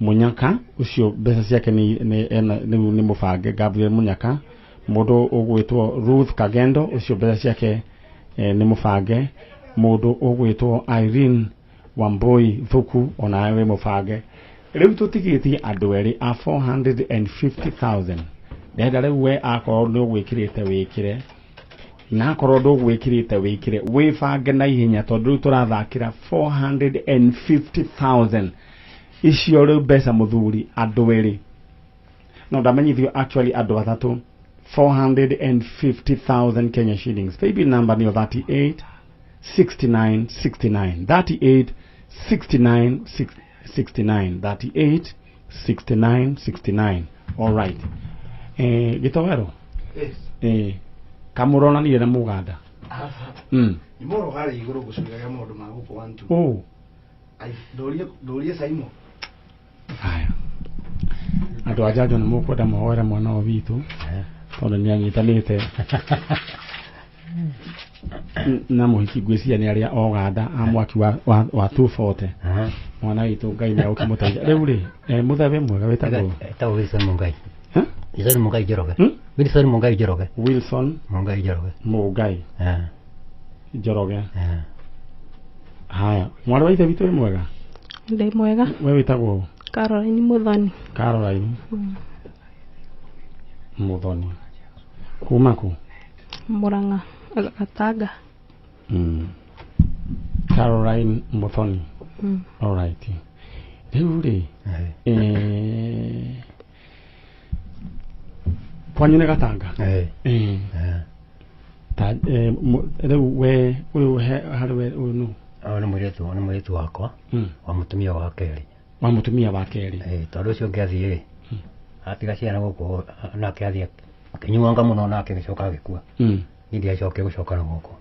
Munyaka ucio mbeca ciake nĩ mũbange Gabriel Munyaka mũndũ ũgwĩtwo Ruth Kagendo ucio mbeca ciake nĩ mũbange mũndũ ũgwĩtwo Irene Wambui Thuku onawe wĩ mũbange rĩu tũtigĩtie andũ erĩ a 450,000 ndenda rĩu we akorwo nĩ ũgwĩkĩrĩte wĩkĩre na akorwo ndũgwĩkĩrĩte wĩkĩre wĩbange na ihenya tondũ rĩu tũrathakĩra 450,000 icio rĩu mbeca mũthuri andũ erĩ no ndamenyithio actually andũ atatũ 450,000 Kenya shillings. Paybill number ni 38 69 69 38 69 69. 69 38 69 69. All right. Gitowero. Yes. Kamuronanire na muganda. Ni moro gari iguru gucuriaga maundu ma guku wantu. Oh. Ai ndorie Saimo. Haya. Andu a Njanjo nĩ mũkwenda mũhoere mwana ũyũ witũ tondũ nĩ anyitanĩte na mũhiki ngwĩciria nĩ arĩa Oganda a mwaki wa 240. Mwana witũ Ngai nĩ agũkĩmũteithia. Rĩu rĩ, mũthemba mwega wĩtagwo? Etagwo Wilson Mungai. Wilson Mungai Njoroge. Wilson Mungai Njoroge. Wilson Mungai Njoroge. Mungai Njoroge. Haya, mwarĩ wa ithe witũ wĩ mwega? Ndĩ mwega. We wĩtagwo? Caroline Muthoni. Caroline Muthoni. Kuma kũ? Murang'a, Gatanga. Caroline Muthoni. All right. Rĩu rĩ, kwanyu nĩ Gatanga? Ta rĩu we ũyũ harĩ we ũyũ nũ? Ũyũ nĩ mũirĩtu wakwa wa mũtumia wa kerĩ. Wa mũtumia wa kerĩ. Tondũ ũcio ũngĩ athiĩ rĩ, atiga ciana gũkũ nake athiĩ akĩnyuanga mũno nake agĩcoka agĩkua. Niĩ ndiacokire gũcoka na gũkũ.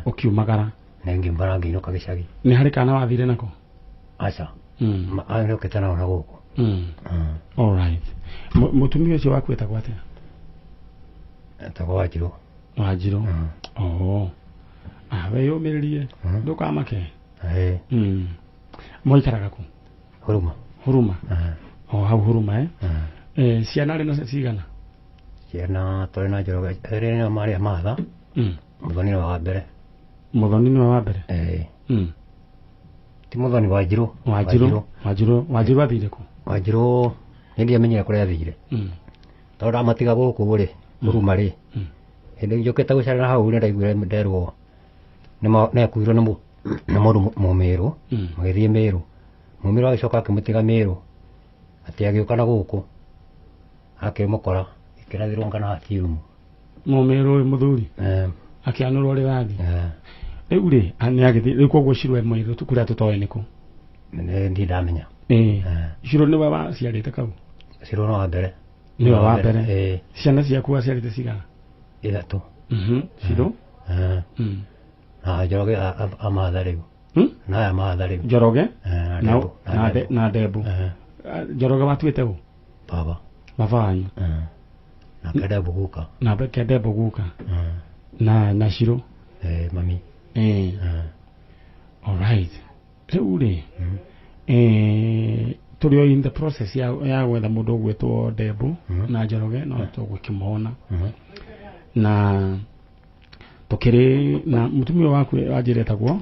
Ũkiumagara? Nĩ ngiumagara ngĩinũka gĩcagi. Nĩ harĩ kana wathire nako? Aca. Nĩokĩte nao na gũkũ. All right. Mũtumia ũcio waku etagwo atĩa? Etagwo Wanjirũ. Wanjirũ. Oh. Wĩyũmĩrĩrie ndũkamake. Mũikaraga kũ? Huruma. Huruma. O hau Huruma. Ciana rĩ nacio cigana? Ciana tũrĩ na Njoroge erĩ nĩo marĩ a Matha. Mũthoni nĩwe wa mbere. Mũthoni nĩwe wa mbere? Ti Mũthoni, Wanjirũ. Wanjirũ. Wanjirũ athire kũ? Wanjirũ nĩ ndiamenyire kũrĩa athire. Tondũ ndamatiga gũkũ rĩ, Huruma rĩ, hĩndĩ njũkĩte gũcerera hau nĩ ndaiguire nderwo nĩakuirwo nĩ mũndũ Mũmĩrũ, magĩthiĩ Mĩrũ. Mũmĩrũ agĩcoka akĩmũtiga Mĩrũ, atĩ agĩũka na gũkũ akĩmũkora ĩkĩrathirwo kana hatiumu. Mũmĩrũ ũyũ mũthuri akĩanũrwo rĩrathi. Rĩu rĩ, nĩ agĩthiĩ rĩu koguo Shiro e Mũirũ kũrĩa tũtoĩ nĩkũ? Nĩ ndamenya. Shiro nĩwe waciarĩte kau? Shiro no wa mbere. Nĩwe wa mbere. Ciana ciaku waciarĩte cigana? Ithatũ. Shiro? Na Njoroge amatha rĩu. Na aya matha rĩu. Njoroge? Na Ndembu. Njoroge watuĩte ũ? Baba. Baba wanyu. Na Kendembu guka. Na Kendembu guka. Na Shiro? Mami. All right. Rĩu rĩ, tũrĩ o in the process ya gwetha mũndũ ũgwĩtwo Ndembu na Njoroge no tũgũkĩmona. Na tũkĩrĩ na mũtumia waku wanjĩra etagwo?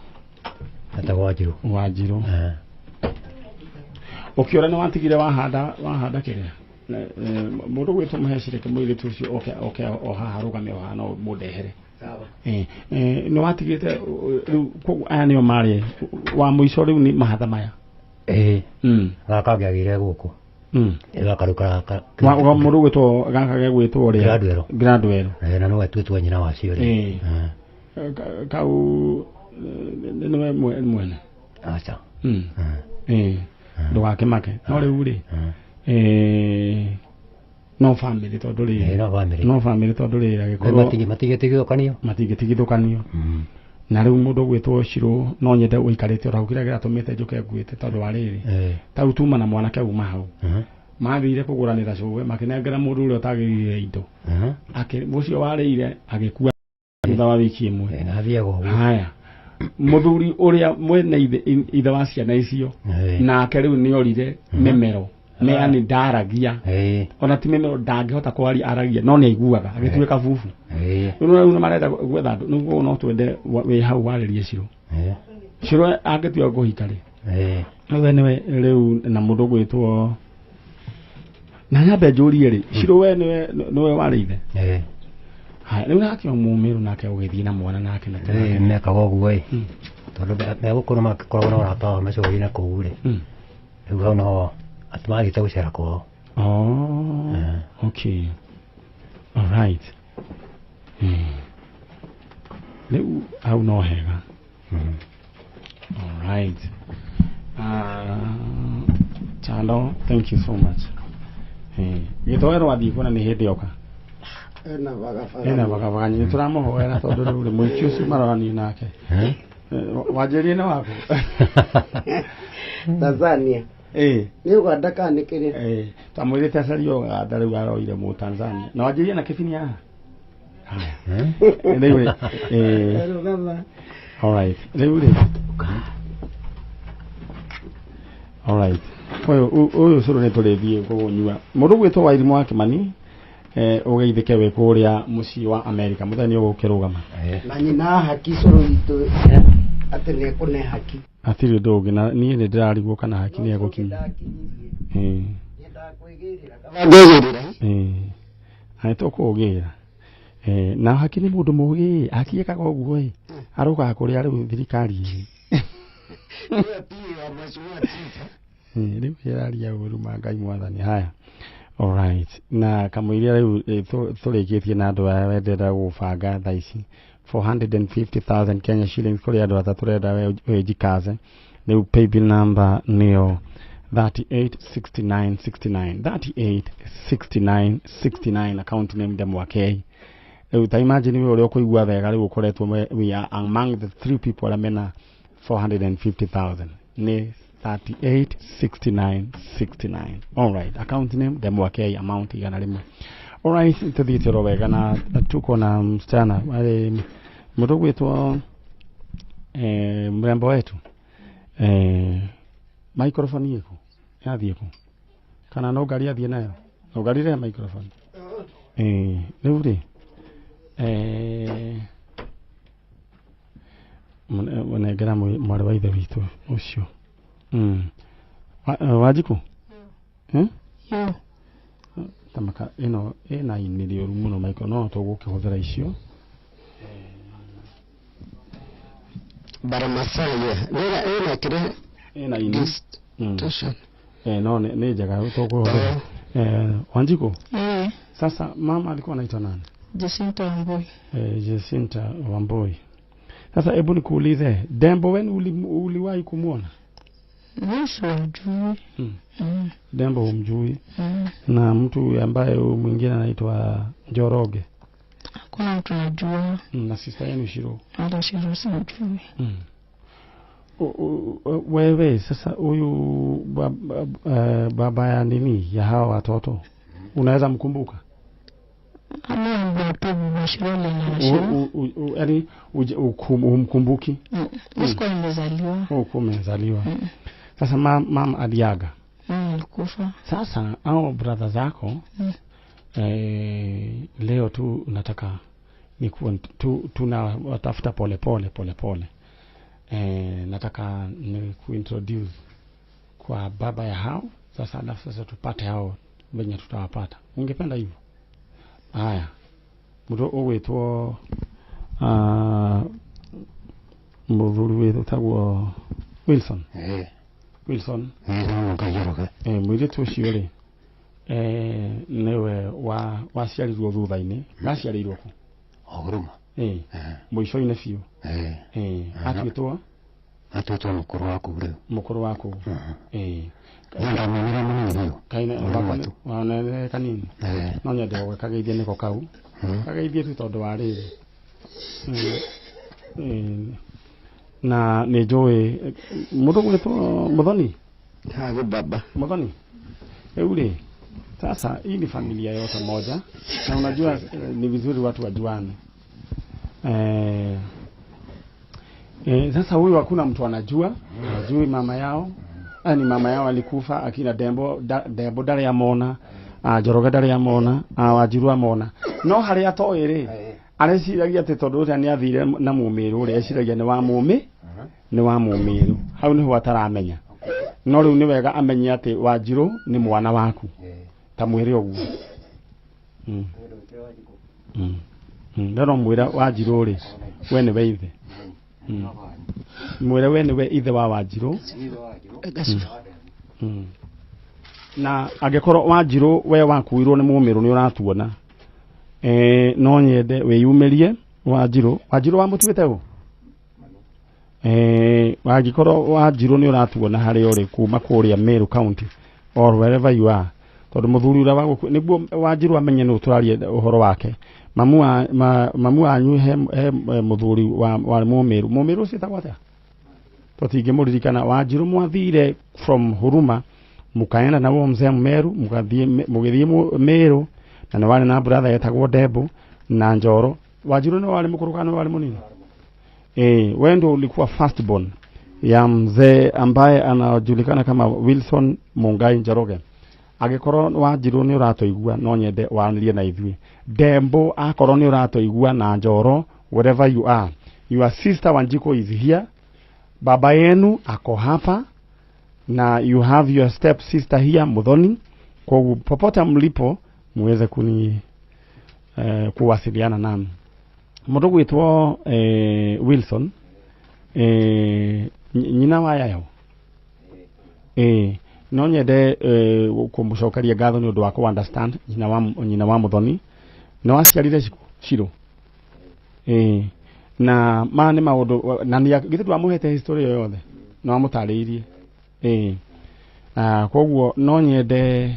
Etagwo Wanjirũ. Wanjirũ. Ũkĩora nĩ watigire wahanda kĩrĩa? Mũndũ ũgwĩtwo Mũhecireke mũirĩtu ũcio oke o haha arũgame o haha no mũndehere. Nĩ watigĩte rĩu koguo aya nĩo marĩ wa mũico rĩu nĩ mahatha maya. Gaka ngĩagĩire gũkũ. Gaka rĩu mũndũ ũgwĩtwo gaka gegwĩtwo ũrĩa? Gradwell. Gradwell. Na nĩwe atuĩtwo nyina wacio rĩ. Kau nĩwe mwene? Aca. Ndũgakĩmake. No rĩu rĩ, no family tondũ rĩ, no family tondũ rĩ agĩkorwo matingĩtigithũkanio. Matingĩtigithũkanio. Na rĩu mũndũ ũgwĩtwo Shiro no nyende ũikarĩte oro hau kĩrĩa kĩratũmĩte njũke nguĩte tondũ wa rĩrĩ, ta rĩu tuma na mwanake uma hau mathire kũgũranĩra cũwe makĩnengera mũndũ ũrĩa ũtagĩrĩire indo, ũcio warĩire agĩkua thutha wa wiki ĩmwe. Haya, mũthuri ũrĩa mwene ithe wa ciana icio nake rĩu nĩorire mĩmero yani ndaragia ona ti mĩmero ndangĩhota kwaria aragia no nĩ aiguaga agĩtuĩka bubu. Rĩu nĩ marenda gwetha andũ nĩguo no twende wĩ hau warĩrie Shiro. Shiro angĩtua kũhika rĩ, we nĩwe rĩu na mũndũ ũgwĩtwo na nyambe njũrie rĩ, Shiro we nĩwe warĩ ithe? Haya, rĩu nake Mũmĩrũ nake ũgĩthiĩ na mwana nake na mekaga ũguo ĩ, tondũ megũkũ nĩmakoragwo na ũrata wao mecũgĩire na kũu rĩ, rĩu hau no atĩ mathiĩte gũcera kwao. Oh, okay. All right. Rĩu hau no hega. All right. Chando, thank you so much. Gĩtoero wathiĩ kuona nĩ hĩndĩ oka. Ena bagabaga. Ena bagabaga nyinyi tũramũhoera tondũ rĩu rĩ mũici ũcio maroranie nake. Wanjĩrie nĩ waku. Tanzania. Nĩ Uganda kana nĩ kĩrĩa? Twamwĩrĩte acarie Uganda rĩu aroire mũ Tanzania. Na wanjĩrie na kĩbini haha. Haya. Rĩu rĩ, Rũgama. All right. Rĩu rĩ. All right. Ũyũ ũyũ cũrũ nĩ tũrĩthiĩ kũnyua. Mũndũ gwĩtwo Wairimũ wa Kĩmani ũgeithĩke wĩ kũrĩa mũciĩ wa Amerika. Mũthenya nĩ ũgũkĩrũgama. Na nyina haki cũrũ witũ atĩ nĩ ekũne haki. Hatirĩ ũndũ ũngĩ na niĩ nĩ ndĩrarigwo kana haki nĩ egũkinya. Ngĩgĩrĩra. Na nĩ tũkũgĩra. Na haki nĩ mũndũ mũgĩ, haki ĩkaga ũguo ĩ, arũgaga kũrĩa rĩu thirikari ĩ. Rĩu ĩraria ũru ma Ngai mwathani haya. Alright. Na kamũiria rĩu tũrĩkĩtie na andũ aya wendera gũbanga thaa ici 450,000 Kenya shillings kũrĩ andũ atatũ ũrenda wĩjikaze. Rĩu paybill number nĩyo 386969 386969 account name Ndemwakei. Rĩu ta imagine we ũrĩa ũkũigua wega rĩu ũkoretwo we are among the three people arĩa mena 450,000 nĩ 386969. All right, account name Ndemwakei, amount 100. All right, tuthiĩte oro wega na tuko na msichana mũndũ gwĩtwo mrembo wetu microphone ĩkũ yathiĩ kũ kana no ngari athiĩ nayo no ngari rĩa microphone rĩu rĩ mũnengera mwarĩ wa ithe witũ ũcio. Wanjikũ? Tamaka ĩno ĩna ini rĩũru mũno maiko no tũgũkĩhũthĩra icio. Baramasaya. Ĩna kĩrĩa? Ĩna ini. No nĩ njega tũkũhũthĩra. Wanjikũ? Sasa mama alikuwa anaitwa nani? Jacinta Wambui. Jacinta Wambui. Sasa hebu nikuulize, Dembo wenu uliwahi kumuona? Mimi simjui. Dembo humjui. Na mtu ambaye mwingine anaitwa Njoroge? Hakuna mtu najua. Na sister yenu Shiro? Hata Shiro simjui. Wewe sasa huyu baba ya nini ya hawa watoto unaweza mkumbuka? Yaani humkumbuki? Sikuwa nimezaliwa. Hukuwa umezaliwa. Sasa mama aliaga. Alikufa. Sasa hao brother zako leo tu nataka nikuwa tunawatafuta pole pole pole pole. Nataka ni kuintroduce kwa baba ya hao. Sasa alafu sasa tupate hao wenye tutawapata. Ungependa hivyo? Haya. Mũndũ ũgwĩtwo mũthuri wĩtagwo Wilson. Wilson. Mũirĩtu ũcio rĩ nĩwe waciarirwo thutha-inĩ. Waciarĩirwo kũ? Huruma. Mũico-inĩ biũ. Atuĩtwo? Atuĩtwo mũkũrũ waku rĩu. Mũkũrũ waku. Ndamenyire mũnini biũ. Kaina kanini. No nyende gũkageithia nĩko kau. Kageithie tu tondũ wa rĩrĩ. Na nĩ njũĩ mũndũ gwĩtwo Muthoni. Hago baba. Muthoni. Rĩu rĩ sasa hii ni familia yote moja na unajua ni vizuri watu wajuane. Sasa huyu hakuna mtu anajua, hajui mama yao. Ani mama yao alikufa akina Dembo Dembo ndarĩ amona, Njoroge ndarĩ amona, Wanjiru amona. No harĩa atoĩ rĩ, areciragia atĩ tondũ ũrĩa nĩ athire na mũmĩrũ ũrĩa eciragia nĩ wa mũmĩ, nĩ wa mũmĩrũ. Hau nĩho ataramenya. No rĩu nĩ wega amenye atĩ Wanjiru nĩ mwana waku. Ta mwĩre ũguo. Ndero mwĩra Wanjiru rĩ, we nĩwe ithe. Mwĩre we nĩwe ithe wa Wanjiru. Na angĩkorwo Wanjiru we wakuirwo nĩ mũmĩrũ nĩ ũratuona. No nyende wĩyumĩrie Wanjiru. Wanjiru wamũtuĩte ũ? Angĩkorwo Wanjirũ nĩ ũratuona harĩa ũrĩ kuma kũrĩa Meru County or wherever you are, tondũ mũthuri ũrĩa wa gũkũ nĩguo Wanjirũ amenye nũ tũraria ũhoro wake. Mamu wa, mamu wanyu he mũthuri wa Mũmĩru. Mũmĩru ũcio etagwo atĩa? Tũtingĩmũririkana. Wanjirũ mwathire from Huruma mukaenda na huo mzee Meru, mũgĩthiĩ Meru, na nĩ warĩ na brother etagwo Ndembu na Njoro. Wanjirũ nĩ warĩ mũkũrũ kana nĩ warĩ mũnini? Wewe ndio ulikuwa first born ya mzee ambaye anajulikana kama Wilson Mungai Njoroge. Angĩkorwo Wanjirũ nĩ ũratũigua, no nyende waranĩrie na ithuĩ. Ndembu, akorwo nĩ ũratũigua, na Njoro, wherever you are, your sister Wanjiko is here, baba yenu ako hapa, na you have your step sister here Muthoni. Kwa popote mlipo muweze kuwasiliana nami. Mũndũ gwĩtwo Wilson, nyina wa Yayo, no nyende kũmũcokeria ngatho nĩ ũndũ wa kũ understand nyina wa Muthoni. Nĩ waciarire Shiro, na ma nĩ maũndũ na nĩ githĩ ndwamũhete history ĩyo yothe, nĩ wamũtarĩirie. Koguo no nyende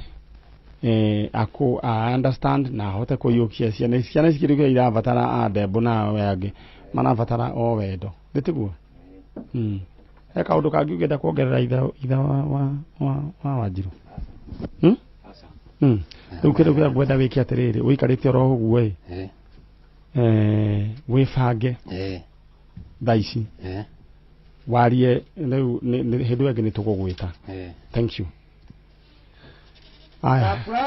aku a understand na ahote kũiyũkia ciana ici. Ciana ici kĩndũ kĩrĩa irabatara, a Ndembu na we angĩ marabatara o wendo, nĩ tiguo? He kaũndũ kangĩ ũngĩenda kuongerera, ithe wa Wanjirũ? Rĩu kĩndũ kĩrĩa ngwenda wĩke atĩrĩrĩ, ũikarĩte oro ũguo ĩ, wĩbange thaa ici warie rĩu hĩndĩ ĩyo ĩngĩ nĩ tũgũgwĩta. Thank you. Aya. Surprise!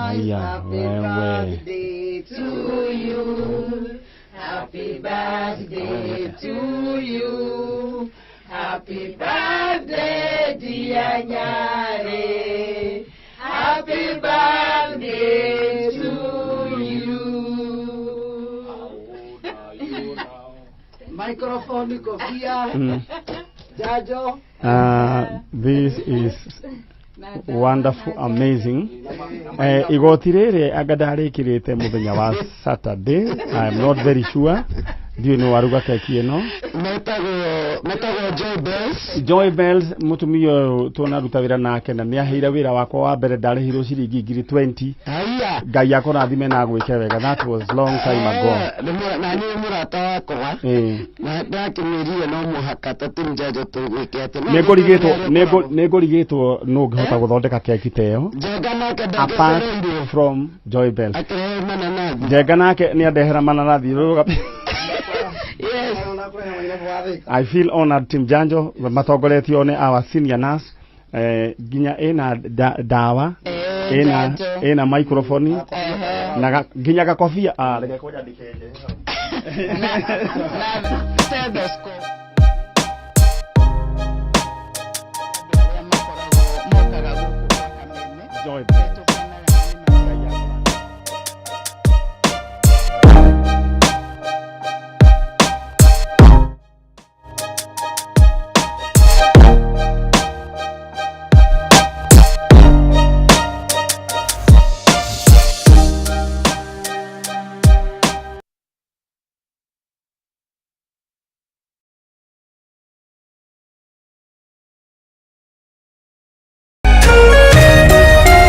Aya, Happy wewe. Birthday to you. Happy birthday to you. Happy birthday, dear Nyare. Happy birthday to you. Microphone, kofia. Jajo. This is wonderful, amazing. Igoti rĩrĩ anga ndarĩkĩrĩte mũthenya wa Saturday, I am not very sure, ndiũĩ nĩ waruga keki ĩno. Metagwo Joy Bells. Joy Bells, mũtumia ũyũ tunaruta wĩra nake na nĩ aheire wĩra wakwa wa mbere, ndarĩhirwo ciringi 20,000. Haiya. Ngai akũrathime na agwĩke wega. That was long time ago. Na nĩ mũrata wakwa. Na ndakĩmwĩrire no mũhaka tũtĩ njanjo tũgwĩke atĩ no. Nĩ ngũrigĩtwo nũ ũngĩhota gũthondeka keki ta ĩyo Njenga nake apart ndangĩcereirwo from Joy Bells. Akĩrehe mananathi. Njenga nake nĩ andehera mananathi. Yes. I feel honored. Team Janjo matongoretio nĩ our senior nurse, nginya ĩna ndawa, ĩna Njanjo. ĩna microphone na nginya gakobia. Ah, reke kwanja Na stethoscope. Arĩa makoragwo mokaga gũkũ gwa Kameme. Joy Bells.